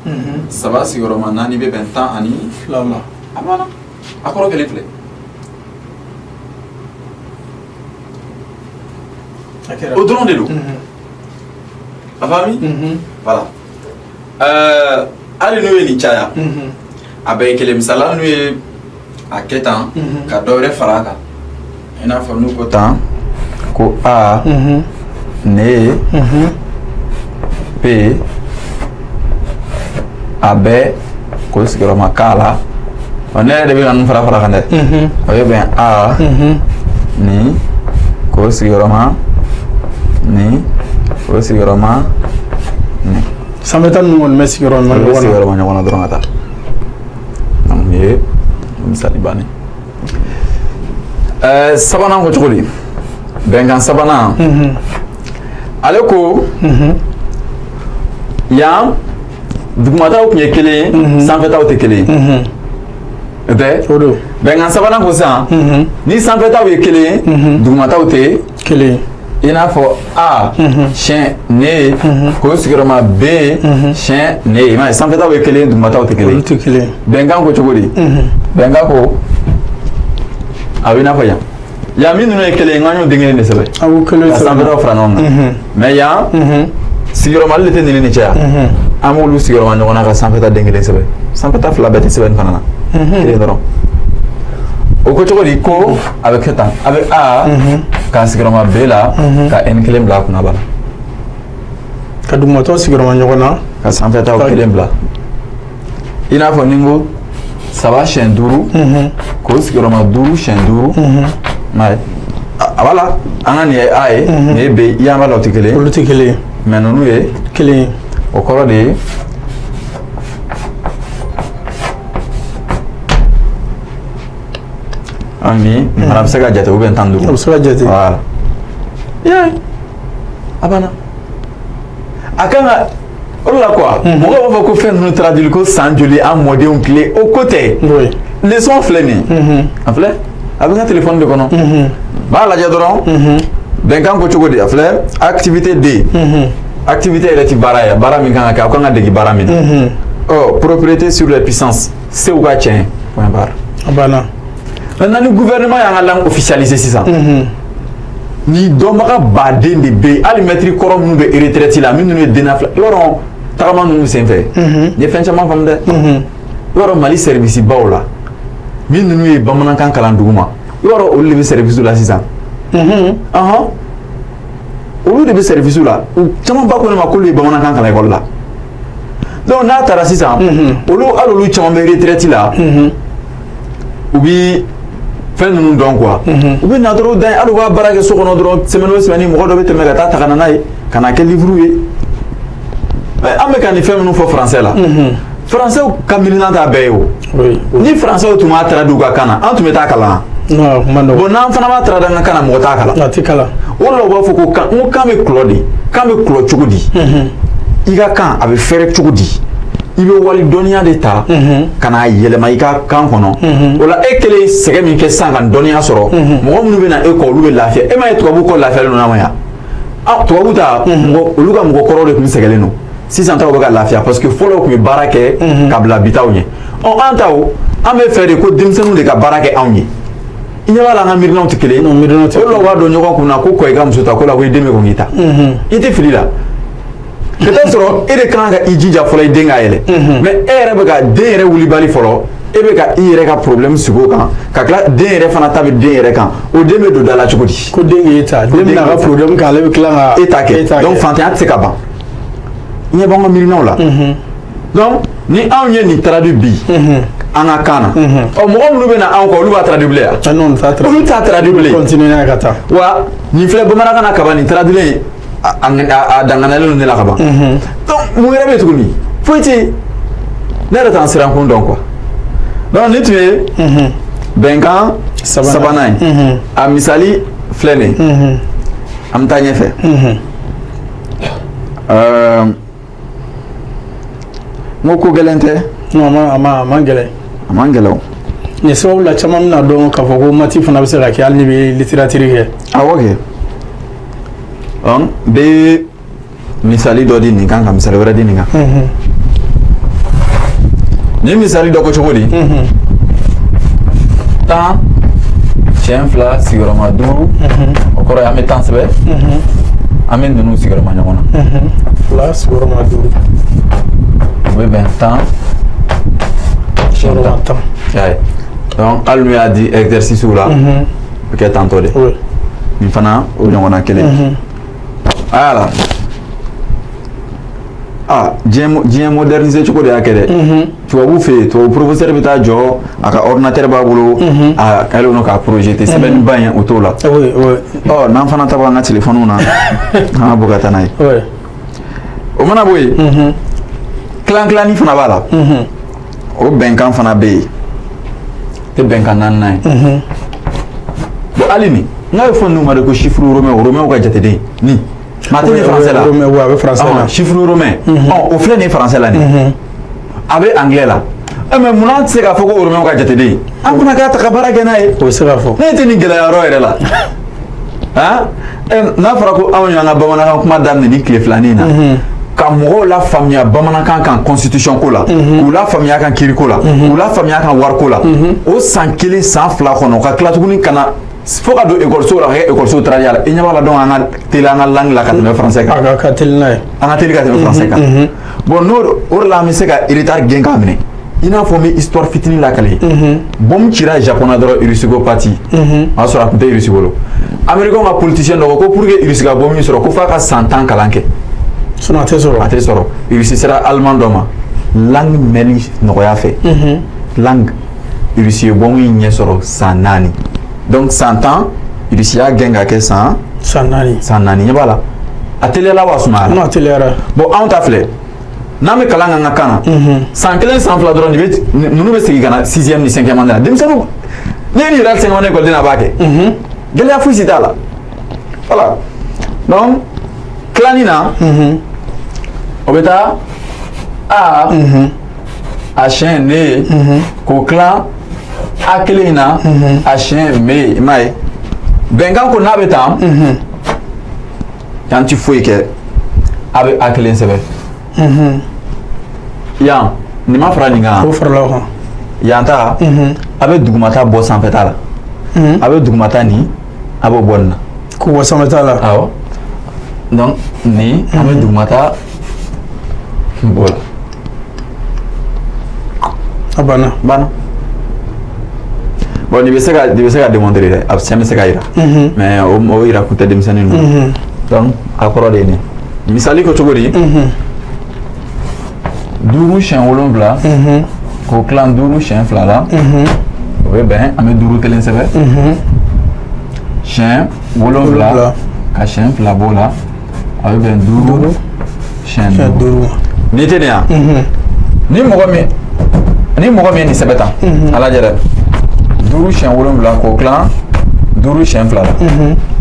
3 sigiyɔrɔma 4 bɛ bɛn 12 2 ma. A banna, a kɔrɔ kelen filɛ. A kɛra. O dɔrɔn de don. A faamu? Voilà. Hali n'u ye nin caya, a bɛɛ ye kelen. Misali la, n'u ye a kɛ tan ka dɔ wɛrɛ fara a kan, i n'a fɔ n'u ko tan ko a ne p a bɛ k'o sigiyɔrɔma k'a la. Ɔ, ne yɛrɛ de bɛ ka ninnu fara fara kan dɛ. A bɛ bɛn a Nin k'o sigiyɔrɔma nin, k'o sigiyɔrɔma nin. Sanfɛta ninnu kɔni bɛ sigiyɔrɔma olu bɛ ɲɔgɔn na. Sigiyɔrɔma ɲɔgɔn na dɔrɔn ka taa. Donc nin ye misali bannen. Sabanan ko cogo di? Bɛnkan sabanan, ale ko yan dugumataw tun ye kelen ye, sanfɛtaw tɛ kelen ye, o tɛ? O don. Bɛnkan sabanan ko sisan, ni sanfɛtaw ye kelen ye, dugumataw tɛ kelen. I n'a fɔ A siɲɛ ne ye, k'o sigiyɔrɔma B siɲɛ ne ye. I m'a ye, sanfɛtaw ye kelen ye, dugumataw tɛ kelen Olu ye. tɛ kelen ye. Bɛnkan ko cogo di? Bɛnkan ko a bɛ i n'a fɔ yan, yan min ninnu ye kelen ye, n k'an y'o den kelen de sɛbɛn. A b'o kelen ka sɛbɛn. Sanfɛtaw fara ɲɔgɔn kan. Mais yan, sigiyɔrɔmali de tɛ nin ni cɛ yan. An b'olu sigiyɔrɔma ɲɔgɔn na ka sanfɛta den kelen sɛbɛn. Sanfɛta fila bɛɛ tɛ sɛbɛnni fana na, kelen dɔrɔn. O ko cogo di? Ko a bɛ kɛ tan, a bɛ A k'a sigiyɔrɔma B la, ka n kelen bila a kunna ba la. Ka dugumatɔ sigiyɔrɔma ɲɔgɔn na. Ka sanfɛtaw kelen bila. I n'a fɔ ni n ko saba siɲɛ duuru, k'o sigiyɔrɔma duuru siɲɛ duuru, m'a ye, a b'a la, an ka nin ye A ye, nin ye B ye, i y'an b'a la, o tɛ kelen ye. Olu tɛ kelen ye. Mais ninnu ye kelen ye. O kɔrɔ de ye an nin fana bɛ se ka jate ou bien 15. A bɛ se ka jate. Voilà, i y'a ye, a banna. A kan ka o de la quoi, mɔgɔw b'a fɔ ko fɛn ninnu traduit ko san joli an mɔdenw tile, o ko tɛ. Leçon filɛ nin ye, a filɛ, a bɛ n ka téléphone de kɔnɔ, n b'a lajɛ dɔrɔn. Bɛnkan ko cogo di? A filɛ, activité D. Activité yɛrɛ ti baara ye, baara min kan ka kɛ, aw kan ka dege baara min na. Ɔ, propriété sur les puissances, sew ka tiɲɛ, point barre. A banna. Maintenant, ni gouvernement y'an ka langue officialiser sisan, ni dɔnbaga baden de bɛ yen, hali maître kɔrɔ minnu bɛ retraite la, minnu ye den fila, i b'a dɔn, tagama ninnu senfɛ, n ye fɛn caman faamu dɛ. I b'a dɔn, Mali service baw la, min ninnu ye bamanankan kalan dugu ma, i b'a dɔn, olu de bɛ service la sisan. Ɔhɔn, olu de bɛ service la. U caman ba ko ne ma k'olu ye bamanankan kalan école la. Donc n'a taara sisan, olu, hali olu caman bɛ retraite la, u bi fɛn ninnu dɔn quoi. U bɛ na dɔrɔn dan, hali u b'a baara kɛ so kɔnɔ dɔrɔn, semaine o semaine mɔgɔ dɔ bɛ tɛmɛ ka taa ta ka na n'a ye, ka na kɛ livre ye. Mais an bɛ ka nin fɛn minnu fɔ français la, français ka miirina t'a bɛɛ ye o. Ni français tun b'a traduit u ka kan na, an tun bɛ taa kalan. Non, a kuma nɔgɔn. Bon, n'an fana b'a traduit an ka kan na, mɔgɔ t'a kalan. A tɛ kalan. O de la u b'a fɔ ko kan, n ko kan bɛ kulɔ de, kan bɛ kulɔ cogo di? I ka kan a bɛ fɛrɛ cogo di? I bɛ wali dɔnniya de ta ka n'a yɛlɛma i ka kan kɔnɔ. O la, e kelen ye sɛgɛn min kɛ sisan ka dɔnniya sɔrɔ, mɔgɔ minnu bɛ na e kɔ, olu bɛ lafiya. E m'a ye, tubabu kɔ lafiyalen don n'a ma yan. Ah, tubabu ta mɔgɔ, olu ka mɔgɔ kɔrɔw de tun sɛgɛnlen don, sisan taw bɛ ka lafiya, parce que fɔlɔ tun bɛ baara kɛ ka bila bitaw ɲɛ. Ɔ, an taw, an bɛ fɛ de ko denmisɛnninw de ka baara kɛ anw ye. I ɲɛ b'a la, an ka miirinaw tɛ kelen ye. Non, miirinaw tɛ. O de la u b'a dɔn ɲɔgɔn kun na ko kɔ i ka muso ta ko la, ko i den bɛ kɔn k'i ta. I tɛ fili la, ka taa sɔrɔ e de kan ka i jija fɔlɔ i den ka yɛlɛ. Mais e yɛrɛ bɛ ka den yɛrɛ wulibali fɔlɔ, e bɛ ka i yɛrɛ ka problème sigi o kan, ka tila den yɛrɛ fana ta bɛ den yɛrɛ kan. O den bɛ don da la cogo di? Ko den k'e ta, den bɛna a ka problème kɛ, ale bɛ tila ka e ta kɛ. Donc fantanya tɛ se ka ban. I ɲɛ b'an ka miirinaw la. Donc ni anw ye nin traduit bi an ka kan na, ɔ, mɔgɔ minnu bɛ na anw kɔ, olu b'a traduit bilen yan? Ah non, t'a traduit. Olu t'a traduit bilen. Continuer n'a ye ka taa. Wa nin filɛ bamanankan na kaban, nin traduit a danganalen don ne la kaban. Donc mun wɛrɛ bɛ yen tuguni? Foyi tɛ yen. Ne yɛrɛ t'an siran kun dɔn quoi. Donc nin tun ye bɛnkan sabanan ye. A misali filɛ nin ye. An bɛ taa ɲɛfɛ. N ko ko gɛlɛn tɛ. Non, a ma gɛlɛn. A man gɛlɛn o. Nin sababu la, caman bɛna dɔn k'a fɔ ko maths fana bɛ se ka kɛ hali n'i bɛ littérature kɛ. Awɔ kɛ. Donc n bɛ misali dɔ di nin kan, ka misali wɛrɛ di nin kan. Nin misali dɔ ko cogo di? 10 siɲɛ fila sigiyɔrɔma duuru, o kɔrɔ ye an bɛ 10 sɛbɛn, an bɛ ninnu sigiyɔrɔma ɲɔgɔn na. Fila sigiyɔrɔma duuru. O bɛ bɛn 10 siɲɛ sigiyɔrɔma 10. 10. I y'a ye, donc hali n'u y'a di exercice la, o bɛ kɛ tantɔ de. Nin fana o ɲɔgɔnna kelen. Voilà. Ah, diɲɛ moderniser cogo de y'a kɛ dɛ. Tubabu fɛ yen, tubabu professeur bɛ taa jɔ, a ka ordinateur b'a bolo, a kɛlen don k'a projeter sɛbɛnni ba in, o t'o la. Ɔ, n'an fana ta b'an ka téléphone na, an ka bɔ ka taa n'a ye. O mana bɔ yen, tilan tilanni fana b'a la. O bɛnkan fana bɛ yen, tɛ bɛnkan naaninan ye. Bon, hali nin n k'a bɛ fɔ ninnu ma de ko chiffre romain, romain ka jateden nin. Maa tɛ nin français la. Romain, oui, a bɛ français la. Chiffre romain. Ɔ, o filɛ nin ye français la nin. A bɛ anglais la. Ɛ, mais munna an tɛ se k'a fɔ ko romain ka jateden? An fana k'a ta ka baara kɛ n'a ye. O bɛ se ka fɔ. Ne tɛ nin gɛlɛya yɔrɔ yɛrɛ la. Han, n'a fɔra ko anw y'an ka bamanankan kuma daminɛ ni tile filanin na, ka mɔgɔw la faamuya bamanankan kan constitution ko la, k'u la faamuya kan kiiriko la, k'u la faamuya kan wariko la, o san 1, san 2 kɔnɔ, ka tila tuguni ka na fo ka don ekɔliso la, ka kɛ ekɔliso taraya la, i ɲɛ b'a la. Donc an ka teli an ka langue la ka tɛmɛ français kan. A ka teli n'a ye. An ka teli ka tɛmɛ français kan. Bon, n'o o de la, an bɛ se ka retard gɛn k'a minɛ. I n'a fɔ n bɛ histoire fitinin lakale. Bombe cira Japon na dɔrɔn, Russie ko parti. O y'a sɔrɔ a tun tɛ Russie bolo. Américain ka politicien dɔ ko ko pour que Russie ka bombe sɔrɔ, ko f'a ka san 10 kalan kɛ. Sinon a tɛ sɔrɔ. A tɛ sɔrɔ. Russie sera allemand dɔ ma, langue mɛnni nɔgɔya fɛ. Langue Russie ye bombe in ɲɛ sɔrɔ san 4. Donc san 10, Russie y'a gɛn ka kɛ san San 4. San 4. Ɲɛ b'a la, a teliyala wa sumayara? Non, a teliyara. Bon, anw ta filɛ, n'an bɛ kalan kɛ an ka kan na, san 1, san 2 dɔrɔn, nin bɛ ninnu bɛ segin ka na sixième ni cinquième année la. Denmisɛnninw, ne ye nin yɛrɛ cinquième année ekɔliden na, a b'a kɛ, gɛlɛya fosi t'a la. Voilà, donc tilani na, o bɛ taa a a siɲɛ ne ye k'o tilan a kelen in na, a siɲɛ me. I m'a ye, bɛnkan ko n'a bɛ tan, yan ti foyi kɛ, a bɛ a kelen sɛbɛn yan. Nin ma fara nin kan? O farala o kan. Yan ta, a bɛ dugumata bɔ sanfɛta la. A bɛ dugumata nin, a b'o bɔ nin na. K'o bɔ sanfɛta la. Awɔ, donc nin, an bɛ dugumata bɔ la. A banna. Banna. Bon, nin bɛ se ka démontrer dɛ, a sɛn bɛ se ka yira, mais o yira kun tɛ denmisɛnnin ninnu. Donc a kɔrɔ de ye nin ye. Misali ko cogo di? 5 siɲɛ 7, k'o tilan 5 siɲɛ 2 la, o bɛ bɛn, an bɛ 5 kelen sɛbɛn, siɲɛ 7, ka siɲɛ 2 b'o la, a bɛ bɛn 5 siɲɛ Siɲɛ 5. 5. N'i tɛ nin yan, ni mɔgɔ min ye nin sɛbɛn tan, a lajɛ dɛ, 5 siɲɛ 7 k'o tilan 5 siɲɛ 2 la,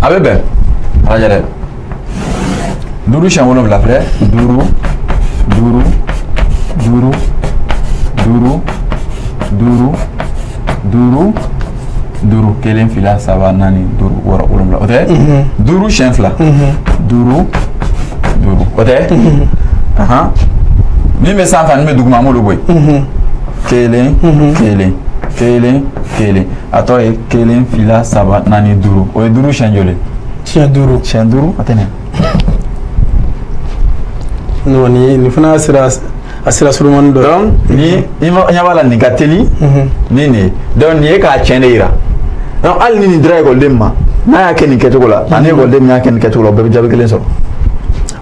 a bɛ bɛn. A lajɛ dɛ, 5 siɲɛ 7 filɛ: 5, 5, 5, 5, 5, 5, 5, 1, 2, 3, 4, 5, 6, 7, o tɛ? 5 siɲɛ 2, 5, 5, o tɛ? Ahan, min bɛ sanfɛ ani min bɛ duguma, an b'olu bɔ yen: 1, 1, 1, 1. A tɔ ye 1, 2, 3, 4, 5. O ye 5 siɲɛ joli? Siɲɛ 5. Siɲɛ 5, a tɛ ɲɛ. Non, nin fana sera, a sera surumani dɔ ye. Donc ni i ma ɲɛ b'a la, nin ka teli ni nin ye. Donc nin ye k'a tiɲɛ de yira. Donc hali ni nin dira ekɔliden ma, n'a y'a kɛ nin kɛcogo la, ani ekɔliden min y'a kɛ nin kɛcogo la, o bɛɛ bɛ jaabi kelen sɔrɔ.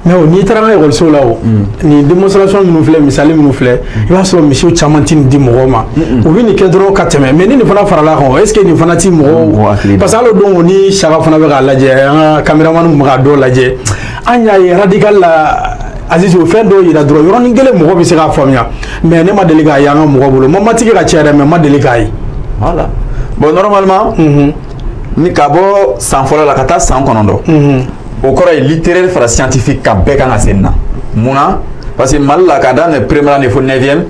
Mais o, n'i taara an ka ekɔliso la, o nin démonstration minnu filɛ, misali minnu filɛ, i b'a sɔrɔ misiw caman ti nin di mɔgɔw ma. U bɛ nin kɛ dɔrɔn ka tɛmɛ. Mais ni nin fana farala kan, est ce que nin fana ti Mɔgɔ mɔgɔw hakili parce que hali o don ni Saka fana bɛ k'a lajɛ, an ka caméraman tun bɛ k'a dɔw lajɛ, an y'a ye radical la. Aziz, o fɛn dɔw yira dɔrɔn, yɔrɔnin kelen mɔgɔ bɛ se k'a faamuya. Mais ne ma deli k'a ye an ka mɔgɔ bolo. Ma matigi ka ca yɛrɛ, mais ma deli k'a ye. Voilà, bon, normalement, ni ka bɔ san fɔlɔ la ka taa san 9, o kɔrɔ ye littéraire fara scientifique ka bɛɛ kan ka se nin na. Mun na? Parce que Mali la, k'a daminɛ première année fo neuvième,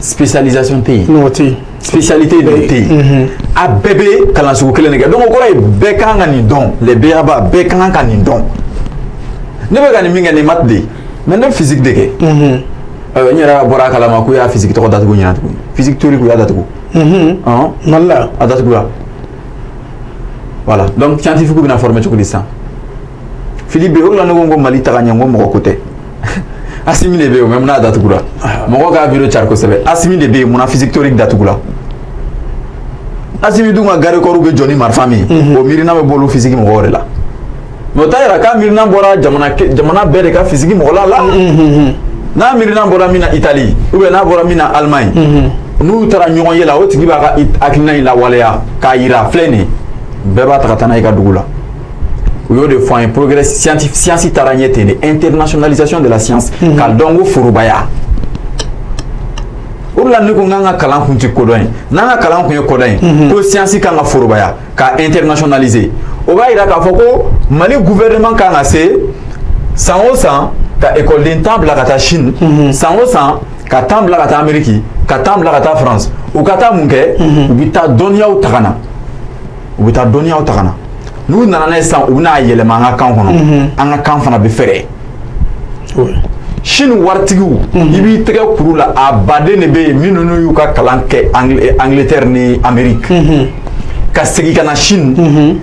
spécialisation tɛ yen. Non, o tɛ yen. Spécialité de tɛ yen. A bɛɛ bɛ kalan sugu kelen de kɛ. Donc o kɔrɔ ye bɛɛ kan ka nin dɔn, les b.a.-ba bɛɛ kan ka nin dɔn. Ne bɛ ka nin min kɛ, nin maths de ye, mais ne bɛ physique de kɛ. N yɛrɛ bɔra a kalama k'u y'a physique tɔgɔ datugu ɲina tuguni, physique théorique, u y'a datugu. Ɔn. Mali la? A datugura. Voilà, donc scientifique bɛna former cogo di sisan? Fili bɛ yen. O de la ne ko Mali taga ɲɛ, n ko mɔgɔ ko tɛ. Asimi de bɛ yen o, mais mun n'a datugura? Mɔgɔw k'a vidéo cari kosɛbɛ. Asimi de bɛ yen, munna physique théorique datugura? Asimi dun ka garde corps bɛ jɔ ni marifa min ye, o miirina bɛ bɔ olu physique mɔgɔw de la. Mais o t'a yira k'a miirina bɔra jamana jamana bɛɛ de ka physique mɔgɔ la. N'a miirina bɔra min na Italie ou bien n'a bɔra min na Allemagne, n'u taara ɲɔgɔn ye la, o tigi b'a ka hakilina in lawaleya k'a yira, filɛ nin ye, bɛɛ b'a ta ka taa n'a ye i ka dugu la. U y'o de fɔ an ye, progrès scientifique, science taara ɲɛ ten de, internationalisation de la science, k'a dɔn ko forobaya. O de la ne ko n k'an ka kalan kun tɛ kodɔn ye. N'an ka kalan kun ye kodɔn ye, ko science kan ka forobaya, ka internationaliser, o b'a yira k'a fɔ ko Mali gouvernement kan ka se san o san ka ekɔliden 10 bila ka taa Chine, san o san ka 10 bila ka taa Amérique, ka 10 bila ka taa France. U ka taa mun kɛ? U bɛ taa dɔnniyaw ta ka na, u bɛ taa dɔnniyaw ta ka na. N'u nana n'a ye sisan, u bɛna yɛlɛma an ka kan kɔnɔ, an ka kan fana bɛ fɛrɛ. Chine waritigiw, i b'i tɛgɛ kuru la, a baden de bɛ yen minnu n'u y'u ka kalan kɛ Angleterre ni Amérique, ka segin ka na Chine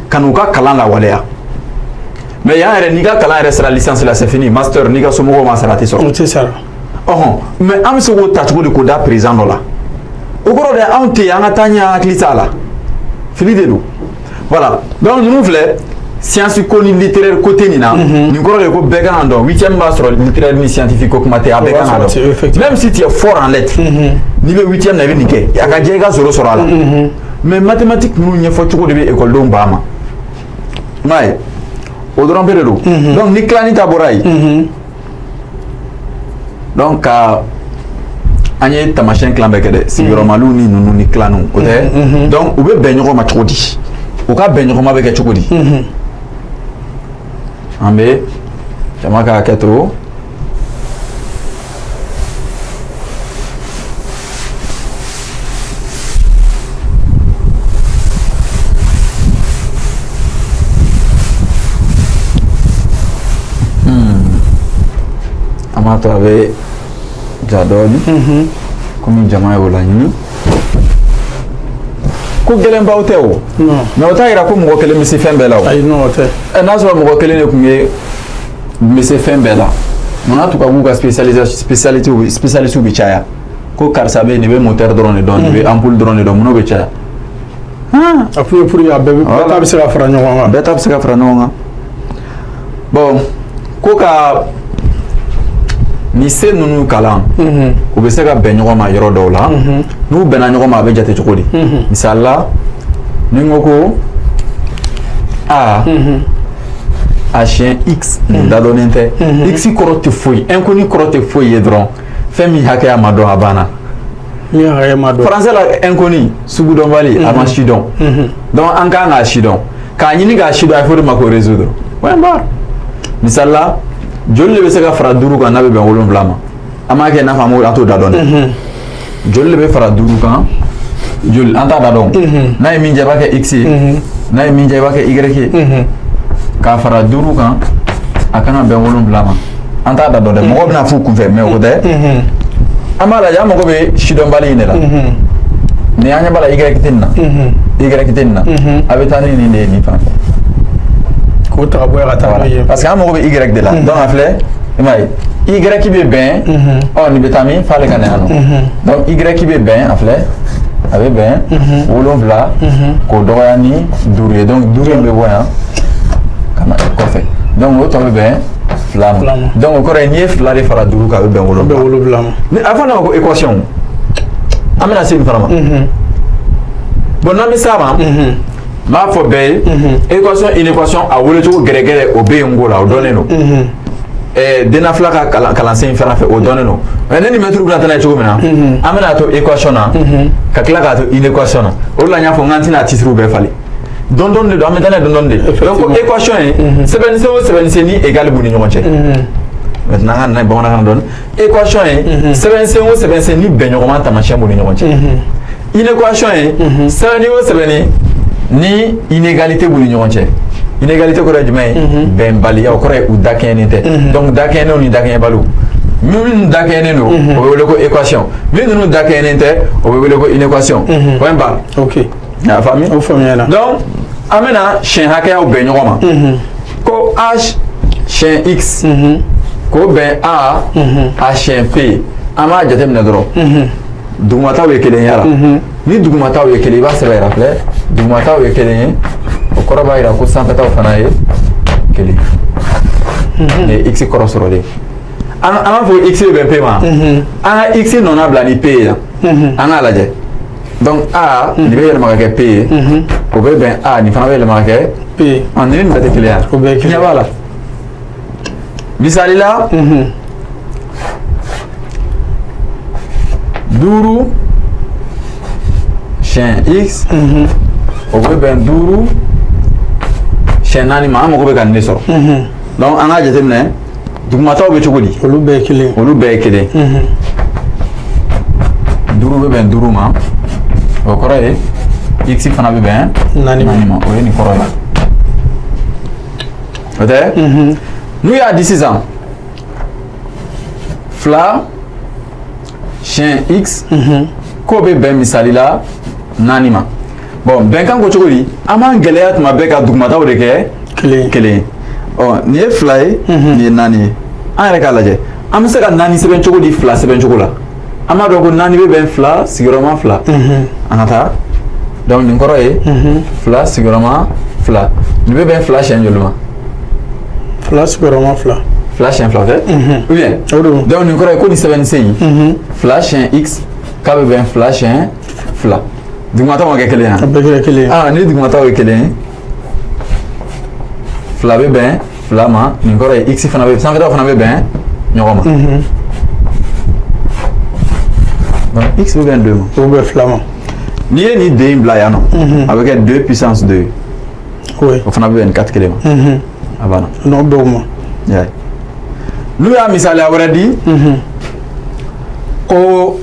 ka n'u ka kalan lawaleya. Mais yan yɛrɛ, n'i ka kalan yɛrɛ sera licence la, c'est fini. Master, n'i ka somɔgɔw ma sara, a tɛ sɔrɔ. O tɛ sara. Ɔhɔn, mais an bɛ se k'o ta cogo di k'o da président dɔ la? O kɔrɔ de, anw tɛ yen, an ka taa ɲɛ, an hakili t'a la, fili de don. Voilà, donc ninnu filɛ, science ko ni littéraire côté nin na, nin kɔrɔ de ko bɛɛ kan ka dɔn. Huitième b'a sɔrɔ littéraire ni scientifique ko kuma tɛ, a bɛɛ kan ka dɔn. Même si tu es fort en lettres, n'i bɛ huitième na, i bɛ nin kɛ, a ka jɛ i ka zéro sɔrɔ a la. Mais mathématique ninnu ɲɛfɔ cogo de bɛ ekɔlidenw ban a ma. I m'a ye, o dɔrɔn pe de don. Donc ni tilani ta bɔra yen, donc ka an ye taamasiyɛn tilan bɛɛ kɛ dɛ, sigiyɔrɔmaliw ni ninnu ni tilaniw o tɛ. Donc u bɛ bɛn ɲɔgɔn ma cogo di? U ka bɛn ɲɔgɔn ma bɛ kɛ cogo di? An bɛ jama ka hakɛ to. An b'a to a bɛ ja dɔɔni, komi jama y'o laɲini. Ko gɛlɛnbaw tɛ o, mais o t'a yira ko mɔgɔ kelen bɛ se fɛn bɛɛ la o. Ayi, non, o tɛ. Ɛ, n'a sɔrɔ mɔgɔ kelen de tun ye bɛ se fɛn bɛɛ la, munna tubabuw ka spécialisation, spécialité, spécialiste bɛ caya? Ko karisa bɛ yen, nin bɛ moteur dɔrɔn de dɔn, nin bɛ ampoule dɔrɔn de dɔn, munna o bɛ caya? A kun ye pour que a bɛɛ bɛɛ ta bɛ se ka fara ɲɔgɔn kan. Bɛɛ ta bɛ se ka fara ɲɔgɔn kan. Bon, ko ka nin se ninnu kalan, u bɛ se ka bɛn ɲɔgɔn ma yɔrɔ dɔw la. N'u bɛnna ɲɔgɔn ma, a bɛ jate cogo di? Misali la, ni n ko ko a a siɲɛ x, nin dadɔnnen tɛ. X kɔrɔ tɛ foyi, inconnu kɔrɔ tɛ foyi ye dɔrɔn, fɛn min hakɛya ma dɔn, a banna. Min hakɛ ma dɔn. Français la, inconnu, sugudɔnbali, a ma si dɔn. Donc an kan k'a si dɔn, k'a ɲini k'a si dɔn, a bɛ fɔ o de ma ko résoudre, point barre. Misali la, joli de bɛ se ka fara 5 kan n'a bɛ bɛn 7 ma? An b'a kɛ i n'a fɔ an b'o, an t'o da dɔn dɛ. Joli de bɛ fara 5 kan? Joli, an t'a da dɔn. N'a ye min jɛ, i b'a kɛ x ye. N'a ye min jɛ, i b'a kɛ y ye. K'a fara 5 kan, a kan ka bɛn 7 ma. An t'a da dɔn dɛ, mɔgɔw bɛna f'u kunfɛ, mais o tɛ. An b'a lajɛ, an mago bɛ sidɔnbali in de la. Nin, an ɲɛ b'a la, y tɛ nin na, y tɛ nin na, a bɛ taa ni nin de ye nin fan fɛ. K'o ta ka bɔ yan ka taa n'o ye. Parce que an mago bɛ y de la. Donc a filɛ, i m'a ye, y bɛ bɛn, ɔ nin bɛ taa min f'ale ka na yan nɔ. Donc y bɛ bɛn, a filɛ, a bɛ bɛn 7 k'o dɔgɔya ni 5 ye. Donc 5 in bɛ bɔ yan ka na kɔfɛ. Donc o tɔ bɛ bɛn 2 ma. Donc o kɔrɔ ye, n'i ye 2 de fara 5 kan, a bɛ bɛn 7 ma. Ni a fɔ ne ma ko équation, an bɛna se nin fana ma. Bon, n'an bɛ s'a ma, n b'a fɔ bɛɛ ye, équation, inéquation, a welecogo gɛrɛgɛrɛ, o bɛ yen n ko la, o dɔnnen don. Denna fila ka kalansen in fana fɛ, o dɔnnen don. Mais ne ni mɛtiri bɛna taa n'a ye cogo min na, an bɛna to équation na, ka tila k'a to inéquation na. O de la n y'a fɔ n k'an tɛna titre bɛɛ falen. Dɔɔni dɔɔni de don, an bɛ taa n'a ye dɔɔni dɔɔni de. Donc ko équation ye sɛbɛnnisen o sɛbɛnnisen ni égal b'u ni ɲɔgɔn cɛ. Maintenant, an ka na bamanankan na dɔɔni. Équation ye sɛbɛnsen o sɛbɛnsen ni bɛnɲɔgɔnma taamasiyɛn b'u ni ɲɔgɔn cɛ. Inéquation ye sɛbɛnni o sɛbɛnni ni inégalité b'u ni ɲɔgɔn cɛ. Inégalité kɔrɔ ye jumɛn ye? Bɛnbaliya. O kɔrɔ ye u dakɛɲɛnen tɛ. Donc dakɛɲɛnenw ni dakɛɲɛbaliw, minnu dakɛɲɛnen don, o bɛ wele ko équation. Min ninnu dakɛɲɛnen tɛ, o bɛ wele ko inéquation, point barre. Ok. A faamu? O faamuyara. Donc an bɛna siɲɛ hakɛyaw bɛn ɲɔgɔn ma, ko h siɲɛ x k'o bɛn a a siɲɛ p. An b'a jateminɛ dɔrɔn, dugumataw ye kelen ye la. Ni dugumataw ye kelen, i b'a sɛbɛn yɛrɛ filɛ, dugumataw ye kelen ye, o kɔrɔ b'a jira ko sanfɛtaw fana ye kelen. Nin ye x kɔrɔ sɔrɔlen. An b'a fɔ x bɛ bɛn p ma. An ka x nɔna bila ni p ye yan. An k'a lajɛ. Donc a nin bɛ yɛlɛma ka kɛ p ye. O bɛ bɛn a nin fana bɛ yɛlɛma ka kɛ p. Ɔ, nin ni nin bɛɛ tɛ kelen ye wa? O bɛɛ ye kelen. Ɲɛ b'a la. Misali la. 5 siɲɛ x o bɛ bɛn 5 siɲɛ 4 ma. An mago bɛ ka nin de sɔrɔ. Donc an k'a jateminɛ, dugumataw bɛ cogo di? Olu bɛɛ ye kelen. Olu bɛɛ ye kelen. 5 bɛ bɛn 5 ma, o kɔrɔ ye x fana bɛ bɛn 4 ma. 4 ma. O ye nin kɔrɔ ye, o tɛ? N'u y'a di sisan, 2 siɲɛ x k'o bɛ bɛn misali la 4 ma. Bon, bɛnkan ko cogo di? An b'an gɛlɛya tuma bɛɛ ka dugumataw de kɛ kelen. Kelen. Ɔ, nin ye 2 ye, nin ye 4 ye. An yɛrɛ k'a lajɛ, an bɛ se ka 4 sɛbɛn cogo di 2 sɛbɛn cogo la? An b'a dɔn ko 4 bɛ bɛn 2 sigiyɔrɔma 2. An ka taa. Donc nin kɔrɔ ye 2 sigiyɔrɔma 2. Nin bɛ bɛn 2 siɲɛ joli ma? 2 sigiyɔrɔma 2. 2 siɲɛ 2 tɛ? Ou bien? O don. Donc nin kɔrɔ ye ko nin sɛbɛnni sen in, 2 siɲɛ x k'a bɛ bɛn 2 siɲɛ 2. Dugumataw ma kɛ kelen ye A wa? bɛɛ kɛra kelen ye. Ah, ni dugumataw ye kelen ye, 2 bɛ bɛn 2 ma. Nin kɔrɔ ye x fana bɛ, sanfɛtaw fana bɛ bɛn ɲɔgɔn ma. Donc x bɛ bɛn 2 ma. O bɛ 2 ma. N'i ye nin den bila yan nɔ, a bɛ kɛ 2 puissance 2 ye. Oui. O fana bɛ bɛn nin 4 kelen ma. A banna. N'o bɛɛ ma. I y'a ye. N'u y'a misaliya wɛrɛ di ko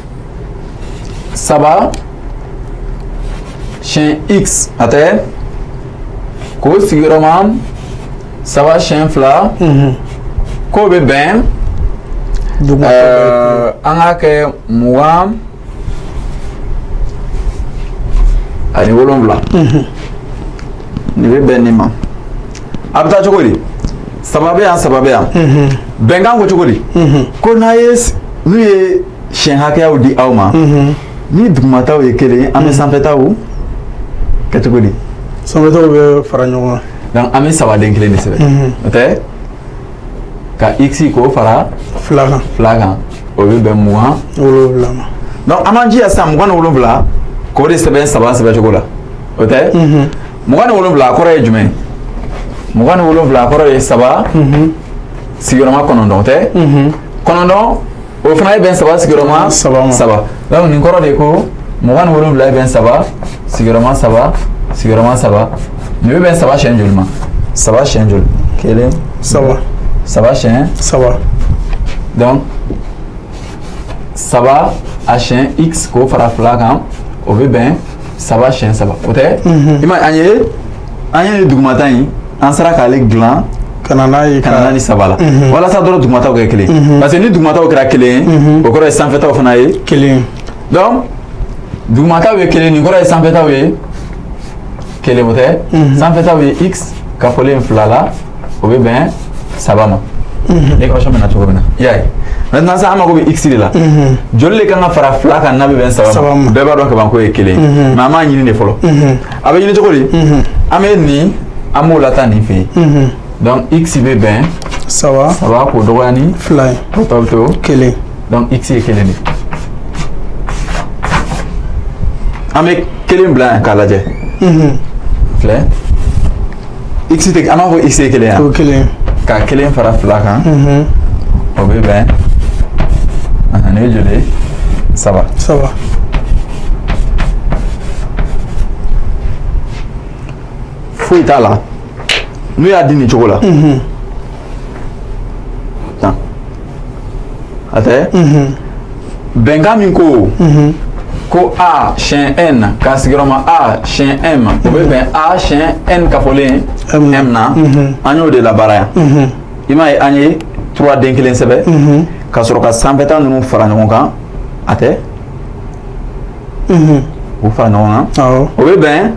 3 siɲɛ x, a tɛ k'o sigiyɔrɔma 3 siɲɛ 2, k'o bɛ bɛn an k'a kɛ 27. Nin bɛ bɛn nin ma. A bɛ taa cogo di? 3 bɛ yan, 3 bɛ yan. Bɛnkan ko cogo di? Ko n'a ye, n'u ye siɲɛ hakɛyaw di aw ma, ni dugumataw ye kelen ye, an bɛ sanfɛtaw kɛ cogo di? Sanfɛtaw bɛ fara ɲɔgɔn kan. Donc an bɛ 3 den kelen de sɛbɛn, o tɛ? Ka x k'o fara 2 kan. 2 kan, o bɛ bɛn 27 ma. Donc an b'an jija sisan, 27 k'o de sɛbɛn 3 sɛbɛn cogo la, o tɛ? 27 a kɔrɔ ye jumɛn ye? 27 kɔrɔ ye 3 sigiyɔrɔma 9, o tɛ? 9, o fana ye bɛn 3 sigiyɔrɔma 3 ma. 3. Donc nin kɔrɔ de ko 27 ye bɛn 3 sigiyɔrɔma 3 sigiyɔrɔma 3. Nin bɛ bɛn 3 siɲɛ joli ma? 3 siɲɛ joli? 1, 3. 3 siɲɛ 3. Donc 3 a siɲɛ x k'o fara 2 kan, o bɛ bɛn 3 siɲɛ 3, o tɛ? I ma ye, an ye dugumata in, an sera k'ale dilan ka na n'a ye ka na n'a ni 3 la, walasa dɔrɔn dugumataw kɛ kelen. Parce que ni dugumataw kɛra kelen ye, o kɔrɔ ye sanfɛtaw fana ye kelen. Donc dugumataw ye kelen, nin kɔrɔ ye sanfɛtaw ye kelen, o tɛ? Sanfɛtaw ye x ka fɔlen 2 la, o bɛ bɛn 3 ma. Équation bɛ na cogo min na, i y'a ye. Maintenant sisan an mago bɛ x de la. Joli de kan ka fara 2 kan n'a bɛ bɛn 3 ma? Bɛɛ b'a dɔn kaban k'o ye kelen ye, mais an b'a ɲini de fɔlɔ. A bɛ ɲini cogo di? An bɛ nin, an b'o lataa nin fɛ yen. Donc x bɛ bɛn 3. 3 k'o dɔgɔya ni 2 ye. O tɔ bɛ to 1. Donc x ye 1 de. An bɛ 1 bila yan k'a lajɛ. Filɛ, x tɛ, an b'a fɔ x ye 1 yan. O 1. Ka 1 fara 2 kan, o bɛ bɛn, nin ye joli ye? 3. 3. Foyi t'a la. N'u y'a di nin cogo la tan, a tɛ bɛnkan min ko ko a siɲɛ n k'a sigiyɔrɔma a siɲɛ m, o bɛ bɛn a siɲɛ n kafolen m na. An y'o de labaara yan. I m'a ye, an ye 3 den kelen sɛbɛn ka sɔrɔ ka sanfɛta ninnu fara ɲɔgɔn kan, a tɛ? U fara ɲɔgɔn kan, o bɛ bɛn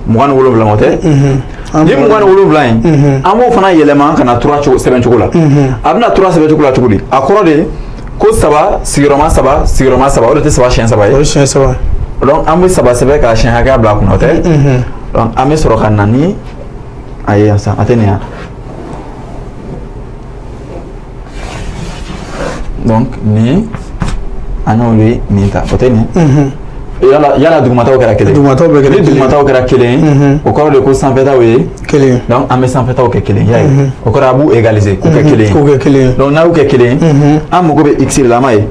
27 ma, o tɛ? Ni 27 in, an b'o fana yɛlɛma ka na 3 sɛbɛn cogo la. A bɛna 3 sɛbɛn cogo la cogo di? A kɔrɔ de ko 3 sigiyɔrɔma 3 sigiyɔrɔma 3, o de tɛ 3 siɲɛ 3 ye? O ye siɲɛ 3. Donc an bɛ 3 sɛbɛn k'a siɲɛ hakɛya bila a kunna, o tɛ? Donc an bɛ sɔrɔ ka na ni a ye yan sisan, a tɛ nin yan. Donc nin an y'olu ye nin ta, o tɛ nin yala yala dugumataw kɛra kelen? Dugumataw bɛɛ kɛra Ni kelen. dugumataw kɛra kelen, o kɔrɔ de ko sanfɛtaw ye Kelen. Donc an bɛ sanfɛtaw kɛ kelen, y'a ye, o kɔrɔ a b'u égaliser k'u kɛ kelen ye. K'o kɛ kelen ye. Donc n'a y'u kɛ kelen ye, an mago bɛ x de la. An b'a ye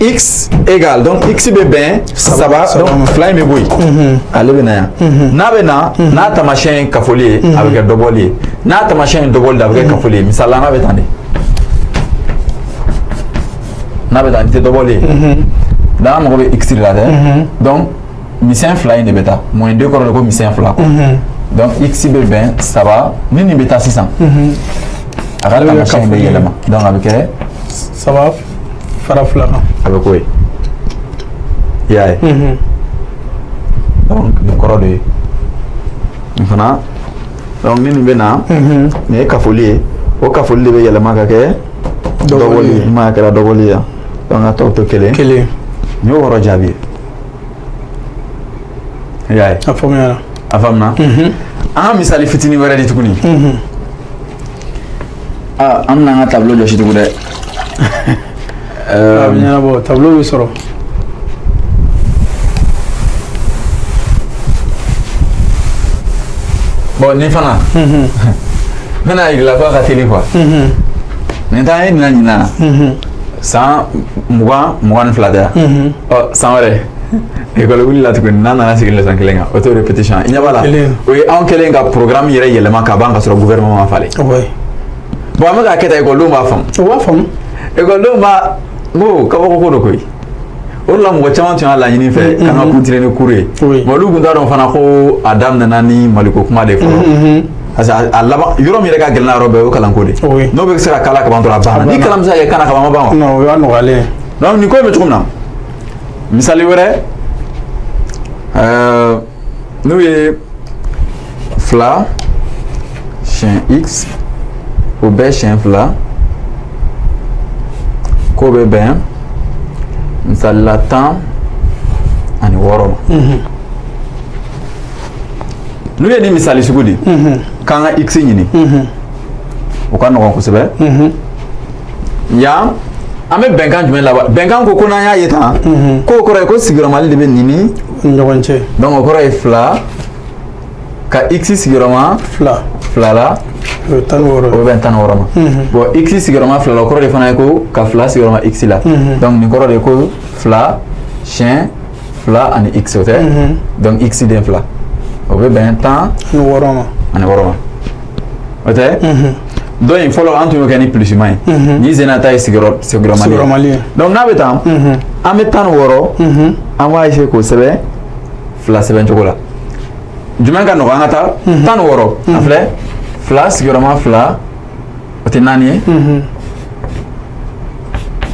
x égale, donc x bɛ bɛn saba. Saba Donc ma. fila in bɛ bɔ yen, ale bɛ na yan. N'a bɛ na, n'a taamasiyɛn ye kafoli ye, a bɛ kɛ dɔbɔli ye. N'a taamasiyɛn ye dɔbɔli de, a bɛ kɛ kafoli ye. Misali la, n'a bɛ tan de, n'a bɛ tan, nin tɛ dɔbɔli ye. Donc an mago bɛ x de la dɛ. Donc misɛn fila in de bɛ taa, moins deux kɔrɔ de ko misɛn fila quoi. Donc x bɛ bɛn saba. Ni nin bɛ taa sisan, a ka Ale bɛ kɛ taamasiyɛn bɛ kafoli ye. yɛlɛma, donc a bɛ kɛ Saba fara fila kan. A bɛ k'o ye, i y'a ye. Donc nin kɔrɔ de ye nin fana. Donc ni nin bɛ na, nin ye kafoli ye, o kafoli de bɛ yɛlɛma ka kɛ dɔbɔli ye. I m'a ye, a kɛra dɔbɔli ye yan. Donc a tɔw to kelen. Kelen. Nin y'o yɔrɔ jaabi ye, i y'a ye. A faamuyara. A faamuna. An ka misali fitinin wɛrɛ di tuguni. Aa, an bɛna an ka tableau jɔsi tugun dɛ. A bɛ ɲɛnabɔ, tableau bɛ sɔrɔ. Bon, nin fana n bɛna yir'i la ko a ka teli quoi. Nin t'an ye nin na ɲinan san 2022 tɛ yan. Ɔ, san wɛrɛ école wuli la tuguni, n'an nana sigi leçon kelen kan, o t'o répétition, i ɲɛ b'a la. Kelen. O ye anw kɛlen ka programme yɛrɛ yɛlɛma ka ban ka sɔrɔ gouvernement ma falen. Bon, an bɛ k'a kɛ tan, ekɔlidenw b'a faamu. O b'a faamu. Ekɔlidenw b'a n ko kabako ko do koyi. O de la mɔgɔ caman tun y'a laɲini fɛ k'an ka continuer ni cours ye. Mais olu tun t'a dɔn fana ko a daminɛna ni maliko kuma de fɔlɔ, parce que a laban yɔrɔ min yɛrɛ ka gɛlɛn n'a yɔrɔ bɛɛ, o ye kalanko de ye. N'o bɛ se ka kala kaban dɔrɔn, a banna. Ni kalan bɛ se ka kɛ kana kaban, ma ban wa? Non, o y'a nɔgɔyalen ye. Donc nin ko in bɛ cogo min na, misali wɛrɛ, n'u ye fila siɲɛ x, o bɛɛ siɲɛ fila, k'o bɛ bɛn misali la 16 ma. N'u ye nin misali sugu di k'an ka x ɲini, o ka nɔgɔn kosɛbɛ. Yan an bɛ bɛnkan jumɛn laban? Bɛnkan ko n'an y'a ye tan, k'o kɔrɔ ye ko sigiyɔrɔmali de bɛ nin ni Ni ɲɔgɔn cɛ. Donc o kɔrɔ ye fila ka x sigiyɔrɔma Fila. fila la, O ye 16. O bɛ bɛn 16 ma. Bon, x sigiyɔrɔma fila la, o kɔrɔ de fana ye ko ka fila sigiyɔrɔma x la. Donc nin kɔrɔ de ye ko fila siɲɛ fila ani x, o tɛ? Donc x den fila, o bɛ bɛn tan Ni wɔɔrɔ ma. ani wɔɔrɔ ma, o tɛ? Dɔ in fɔlɔ, an tun y'o kɛ ni plus ma ye. Ni zena ta ye sigiyɔrɔmali ye. Sigiyɔrɔmali ye. Donc n'a bɛ tan, an bɛ 16, an b'a essayer k'o sɛbɛn fila sɛbɛn cogo la. Jumɛn ka nɔgɔn? An ka taa 16, a filɛ, fila sigiyɔrɔma fila, o tɛ naani ye?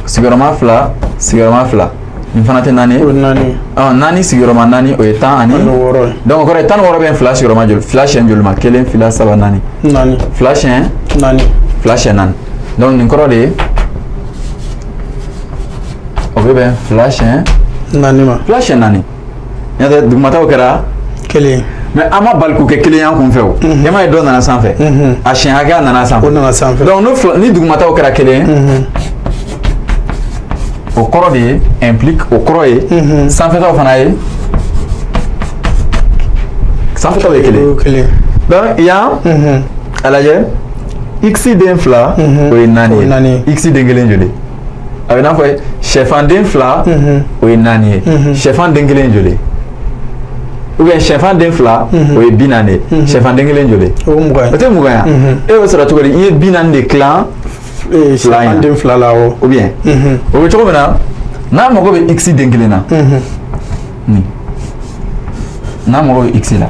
Sigiyɔrɔma fila sigiyɔrɔma fila, nin fana tɛ naani ye? O ye naani ye. Ɔ, naani sigiyɔrɔma naani, o ye tan ani Ani wɔɔrɔ ye. Donc o kɔrɔ ye 16 bɛ fila sigiyɔrɔma joli? Fila siɲɛ joli ma? Kelen, fila, saba, naani. Naani. Fila siɲɛ Naani. fila siɲɛ naani. Donc nin kɔrɔ de ye o bɛ bɛn fila siɲɛ Naani ma. fila siɲɛ naani. N'o tɛ, dugumataw kɛra Kelen. Mais an ma bali k'u kɛ kelen y'an kun fɛ. O e m'a ye, dɔ nana sanfɛ, a siɲɛ hakɛya nana sanfɛ. O nana sanfɛ. Donc n'o fila ni dugumataw kɛra kelen ye, o kɔrɔ de ye implique, o kɔrɔ ye sanfɛtaw fana ye, sanfɛtaw ye O kelen. ye kelen. Donc yan, a lajɛ, x den fila, o ye naani O ye naani ye. ye. X den kelen joli? A bɛ n'a fɔ sɛfan den fila, o ye naani ye. Sɛfan den kelen joli? Ou bien sɛfan den fila, o ye 40 ye. Sɛfan den kelen joli? O ye 20 O ye. tɛ 20 ye? E y'o sɔrɔ cogo di? I ye 40 de tilan fila in Sɛfan na. den fila la, awɔ. Ou bien o bɛ cogo min na, n'a mago bɛ x den kelen na, nin n'a mago bɛ x la,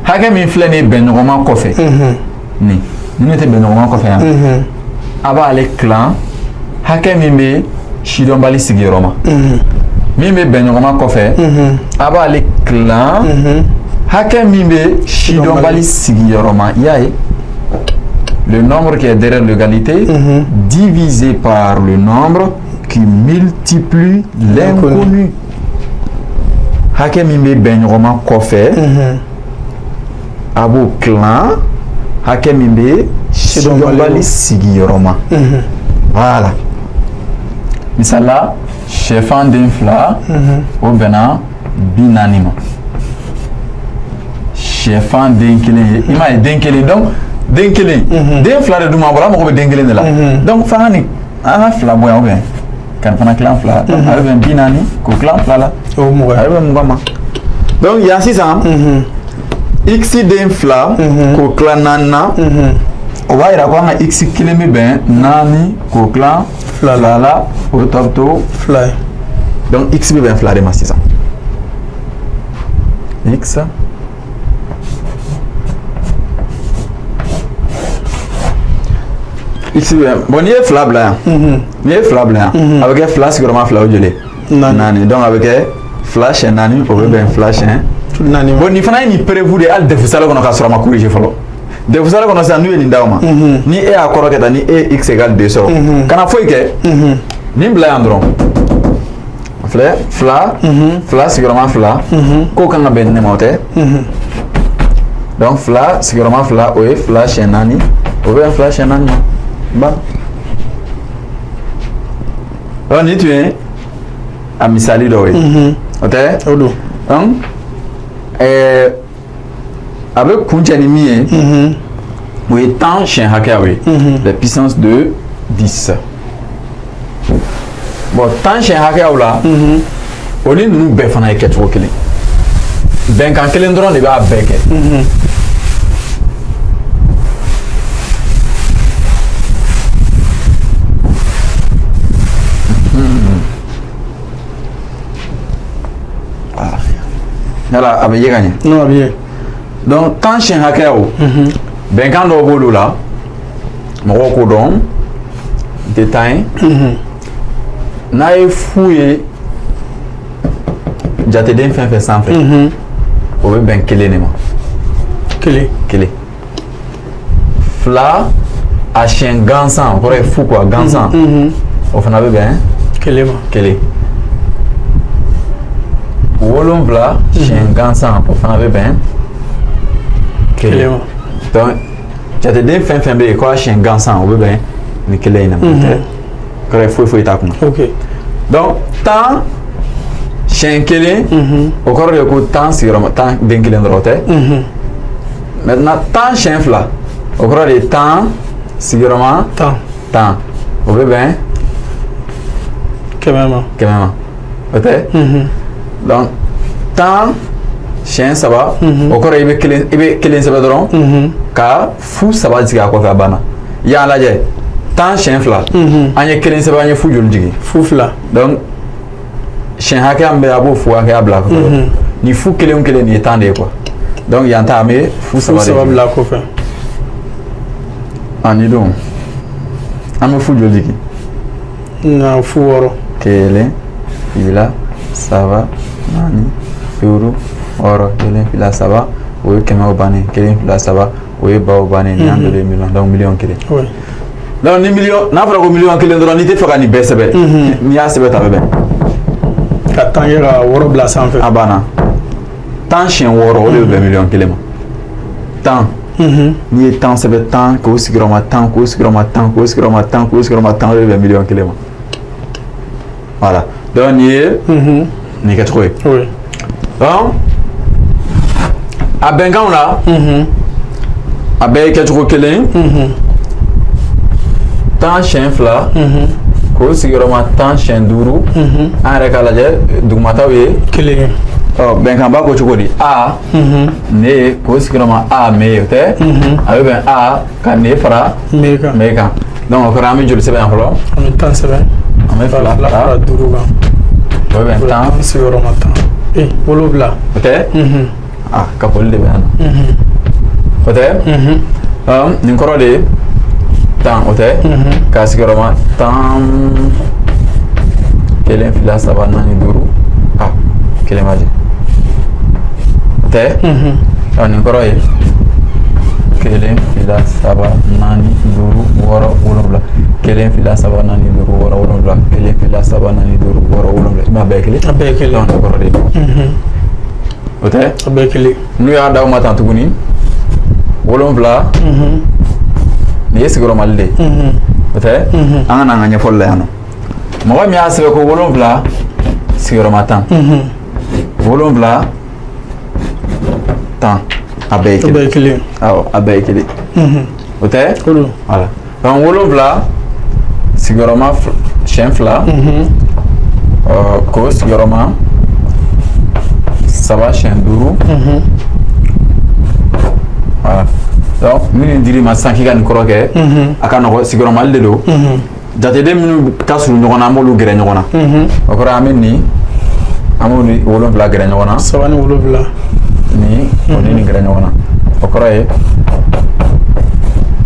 hakɛ min filɛ nin ye bɛnɲɔgɔnma kɔfɛ, nin ninnu tɛ bɛnɲɔgɔnma kɔfɛ yan, a b'ale tilan hakɛ min bɛ sidɔnbali sigiyɔrɔ ma. Min bɛ bɛnɲɔgɔnma kɔfɛ, a b'ale tilan hakɛ min bɛ sidɔnbali sigiyɔrɔ ma. I y'a ye, le nombre qui est derrière l'égalité divisé par le nombre qui multiplie l'inconnu. Hakɛ min bɛ bɛnɲɔgɔnma kɔfɛ, a b'o tilan hakɛ min bɛ sidɔnbali sigiyɔrɔ ma. Voilà, misali la, sɛfan den 2, o bɛnna 40 ma. Sɛfan den 1 ye, i m'a ye, den 1. Donc den 1, den 2 de dun b'an bolo, an mago bɛ den 1 de la. Donc f'an ka nin, an ka 2 bɔ yan, ou bien ka nin fana tilan 2. Donc a bɛ bɛn 40 k'o tilan 2 la, O 20. A bɛ bɛn 20 ma. Donc yan sisan, x den 2 k'o tilan 4 na, o b'a yira ko an ka x 1 bɛ bɛn 4 k'o tilan 2 la. 2 la, o tɔ bɛ to 2 ye. Donc x bɛ bɛn 2 de ma sisan. X x bɛ, bon, n'i ye 2 bila yan, n'i ye 2 bila yan, a bɛ kɛ 2 sigiyɔrɔma 2, o joli? 4. 4. Donc a bɛ kɛ 2 siɲɛ 4, o bɛ bɛn 2 siɲɛ 4. Bon, nin fana ye nin preuve de ye hali DEF salle kɔnɔ, k'a sɔrɔ a ma corriger fɔlɔ. DEF salle kɔnɔ sisan, n'u ye nin d'aw ma, ni e y'a kɔrɔ kɛ tan, ni e ye x égale 2 sɔrɔ, kana foyi kɛ, nin bila yan dɔrɔn. Filɛ, 2, 2 sigiyɔrɔma 2, k'o kan ka bɛn nin de ma, o tɛ? Donc 2 sigiyɔrɔma 2, o ye 2 siɲɛ 4, o bɛ bɛn 2 siɲɛ 4 ma. Ban. Donc nin tun ye a misali dɔw ye, o tɛ? O don. Donc a bɛ kuncɛ ni min ye, o ye 10 siɲɛ hakɛyaw ye, la puissance de 10. Bon, 10 siɲɛ hakɛyaw la, o ni ninnu bɛɛ fana ye kɛcogo kelen, bɛnkan kelen dɔrɔn de b'a bɛɛ kɛ. Yala a bɛ ye ka ɲɛ? Non, a bɛ ye. Donc 10 siɲɛ hakɛyaw, bɛnkan dɔw b'olu la, mɔgɔw k'o dɔn n tɛ tan ye. N'a ye fu ye jateden fɛn fɛn sanfɛ, o bɛ bɛn 1 de ma. 1. 1. 2 a siɲɛ gansan, o kɔrɔ ye fu quoi, gansan, o fana bɛ bɛn 1 ma. 1. 7 siɲɛ gansan, o fana bɛ bɛn 1 ma. Donc jateden fɛn fɛn bɛ yen ko a siɲɛ gansan, o bɛ bɛn nin 1 in de ma, o tɛ? Kɔrɔ ye foyi foyi t'a kunna. Ok. Donc 10 siɲɛ 1, o kɔrɔ de ye ko 10 sigiyɔrɔma 10 den 1 dɔrɔn, o tɛ? Maintenant 10 siɲɛ 2, o kɔrɔ de ye 10 sigiyɔrɔma 10. 10, o bɛ bɛn 100 ma. 100 ma, o tɛ? Donc 10 siɲɛ 3, o kɔrɔ i bɛ 1, i bɛ 1 sɛbɛn dɔrɔn ka fu 3 jigin a kɔfɛ, a banna. I y'a lajɛ, 10 siɲɛ 2, an ye 1 sɛbɛn, an ye fu joli jigin? Fu 2. Donc siɲɛ hakɛya min bɛ yen, a b'o fu hakɛya bila a kɔfɛ. Ni fu 1 o 1, nin ye 10 de ye quoi. Donc yan ta, an bɛ fu Fu 3 de 3 jigin. Bila a kɔfɛ. Ah, ni don an bɛ fu joli jigin? Nka fu 6. 1, 2, 3, 4, 5, 6. 1, 2, 3, o ye kɛmɛw bannen. 1, 2, 3, o ye baw bannen. Nin y'an dɔ ye miliyɔn, donc miliyɔn 1. Oui. Donc ni miliyɔn, n'a fɔra ko miliyɔn 1 dɔrɔn, n'i tɛ fɛ ka nin bɛɛ sɛbɛn, n'i y'a sɛbɛn tan, a bɛ bɛn. Ka 10 kɛ ka 6 bila sanfɛ. A banna. 10 siɲɛ 6, o de bɛ bɛn miliyɔn 1 ma. 10, n'i ye 10 sɛbɛn, 10 k'o sigiyɔrɔma 10, k'o sigiyɔrɔma 10, k'o sigiyɔrɔma 10, k'o sigiyɔrɔma 10, o de bɛ bɛn miliyɔn 1 ma. Voilà, donc nin ye nin kɛcogo ye. Oui. Donc a bɛnkanw la, a bɛɛ ye kɛcogo kelen. 10 siɲɛ 2 k'o sigiyɔrɔma 10 siɲɛ 5, an yɛrɛ k'a lajɛ, dugumataw ye 1 ye. Ɔ, bɛnkanba ko cogo di? A ne k'o sigiyɔrɔma a me, o tɛ? A bɛ bɛn a ka ne fara Me kan. me kan. Donc o kɔrɔ, an bɛ joli sɛbɛn yan fɔlɔ? An bɛ 10 sɛbɛn. An bɛ 2 2 fara fara 5 kan. O bɛ bɛn 10. 10 sigiyɔrɔma 10. Ee, 7. O tɛ? Ah, kapoli de bɛ yan nɔ, o tɛ? Nin kɔrɔ de ye 10, o tɛ? K'a sigiyɔrɔma 10, 1, 2, 3, 4, 5, ah, 1 ma jɛ, o tɛ? Ɔ, nin kɔrɔ ye 1, 2, 3, 4, 5, 6, 7. 1, 2, 3, 4, 5, 6, 7. 1, 2, 3, 4, 5, 6, 7. I m'a bɛɛ ye kelen? A bɛɛ ye kelen. Donc nin kɔrɔ de ye, o tɛ? A bɛɛ ye kelen. N'u y'a d'aw ma tan tuguni, 7, nin ye sigiyɔrɔmali de ye. O tɛ? An ka na an ka ɲɛfɔli la yan nɔ. Mɔgɔ min y'a sɛbɛn ko 7 sigiyɔrɔma 10, 7 10, a bɛɛ ye O bɛɛ kelen. ye kelen. Awɔ, a bɛɛ ye kelen. O tɛ? O don. Voilà. Donc 7 sigiyɔrɔma siɲɛ 2, k'o sigiyɔrɔma 3 siɲɛ 5. Voilà. Donc minnu dir'i ma sisan k'i ka nin kɔrɔ kɛ, a ka nɔgɔ, sigiyɔrɔmali de don. Jateden minnu ka surun ɲɔgɔn na, an b'olu gɛrɛ ɲɔgɔn na. O kɔrɔ, an bɛ nin, an b'o ni 7 gɛrɛ ɲɔgɔn na. 3 ni 7. Ni o ni nin gɛrɛ ɲɔgɔn na. O kɔrɔ ye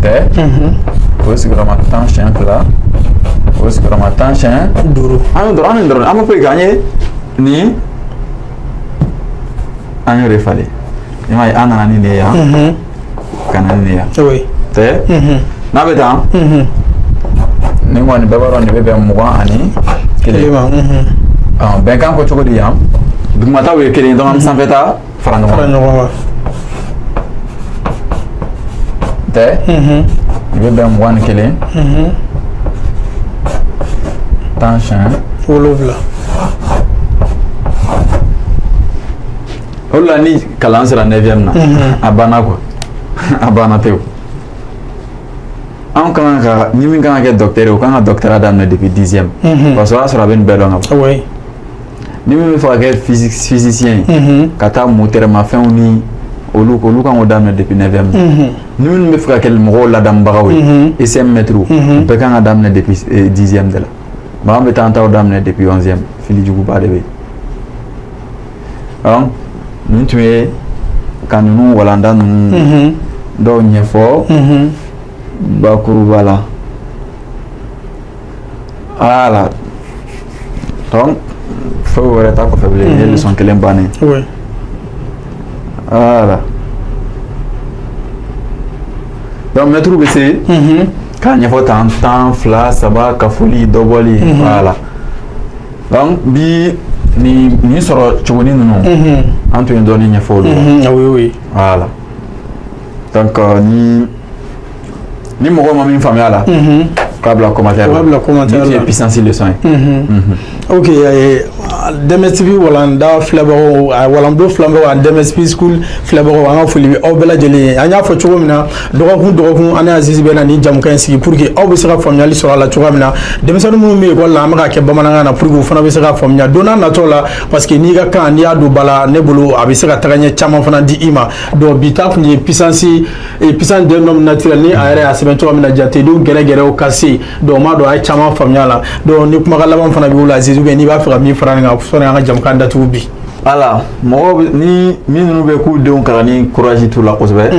tɛ, o sigiyɔrɔma 10 siɲɛ 2, o sigiyɔrɔma 10 siɲɛ 5. An y'o dɔrɔn, an ye dɔrɔn, an ma foyi kɛ, an ye nin, an y'o de falen. I m'a ye, an nana ni nin ye yan, ka na ni nin ye yan. Tɛ? N'a bɛ tan, nin kɔni, bɛɛ b'a dɔn nin bɛ bɛn 21. Kelen ma. Bɛnkan ko cogo di yan? Dugumataw ye kelen ye, donc an bɛ sanfɛta fara ɲɔgɔn Fara kan. ɲɔgɔn kan. Tɛ? Nin bɛ bɛn 21, 10 siɲɛ 7. O de la, ni kalan sera neuvième na, a banna quoi, a banna pewu. Anw ka kan ka, ni min kan ka kɛ docteur ye, o kan ka doctorat daminɛ depuis 10e, parce que o y'a sɔrɔ a bɛ nin bɛɛ dɔn ka ban. Ni min bɛ fɛ ka kɛ physicien ye, ka taa moteur mafɛnw ni olu kan k'o daminɛ depuis neuvième na. Ni minnu bɛ fɛ ka kɛ mɔgɔw ladamubagaw ye, ECM maître, o bɛɛ kan ka daminɛ depuis 10e de la. Mais an bɛ taa an taw daminɛ depuis 11e, fili juguba de bɛ yen. Donc nin tun ye ka ninnu walanda ninnu dɔw ɲɛfɔ bakuruba la. Voilà. Donc foyi wɛrɛ t'a kɔfɛ bilen, nin ye leçon kelen bannen. Voilà. Donc maître bɛ se k'a ɲɛfɔ tan, 10, 2, 3, kafoli, dɔbɔli. Voilà. Donc bi nin sɔrɔ cogonin ninnu, an tun ye dɔɔnin ɲɛfɔ olu la. Oui, oui. Voilà. Donc ni mɔgɔ ma min faamuya a la, k'a bila commentaire O la. b'a bila commentaire Nin tun ye la. puissance leçon ye. Ok, Dɛmɛ TV walanda filɛbagaw, a walanbolo filɛbagaw ani Dɛmɛ TV school filɛbagaw, an ka foli bɛ aw bɛɛ lajɛlen ye. An y'a fɔ cogo min na, dɔgɔkun dɔgɔkun, an ni Aziz bɛ na nin jamukan in sigi pour que aw bɛ se ka faamuyali sɔrɔ a la cogoya min na. Denmisɛnnin minnu bɛ ekɔli la, an bɛ k'a kɛ bamanankan na pour que u fana bɛ se ka faamuya don n'a nataw la, parce que n'i ka kan, n'i y'a don ba la, ne bolo, a bɛ se ka taga ɲɛ caman fana di i ma. Donc bi ta kun ye puissance d'un nombre naturel, ni a yɛrɛ y'a sɛbɛn cogoya min na, jatedenw gɛrɛgɛrɛw ka se. Donc n b'a dɔn a ye caman faamuya la. Donc ni kumakan laban fana b'i bolo, Aziz, ou bien n'i b'a fɛ ka min fara nin kan sɔnni an ka jamukan datugu bi. Voilà, mɔgɔw ni minnu bɛ k'u denw kalan ni courage t'u la kosɛbɛ,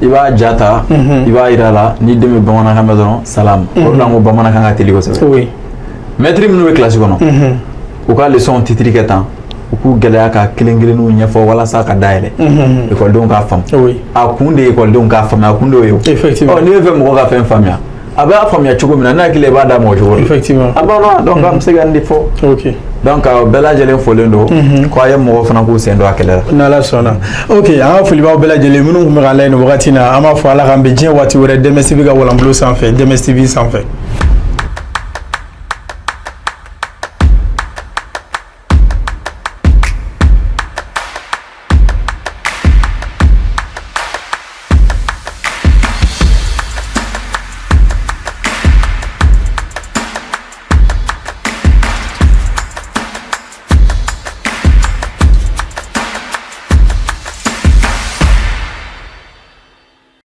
i b'a ja ta, i b'a yira a la, ni den bɛ bamanankan mɛn dɔrɔn, salam. O de la n ko bamanankan ka teli kosɛbɛ. Maître minnu bɛ classe kɔnɔ, u ka leçon titre kɛ tan, u k'u gɛlɛya ka kelen kelenninw ɲɛfɔ walasa ka dayɛlɛ, ekɔlidenw k'a faamu. A kun de ye ekɔlidenw k'a faamuya, a kun de y'o ye o. Effectivement. Ɔ, n'i bɛ fɛ mɔgɔ ka fɛn faamuya, a b'a faamuya cogo min na, ne hakili la i b'a d'a ma o cogo la. A banna. Donc an bɛ se ka nin de fɔ. Donc bɛɛ lajɛlen folen don ko a ye mɔgɔw fana k'u sen don a kɛlɛ la. N'Ala sɔnna. Ok, an ka foli b'aw bɛɛ lajɛlen minnu tun bɛ k'an layɛ nin wagati in na. An b'a fɔ Ala k'an bɛn diɲɛ waati wɛrɛ, Dɛmɛ TV ka walanbolo sanfɛ, Dɛmɛ TV sanfɛ.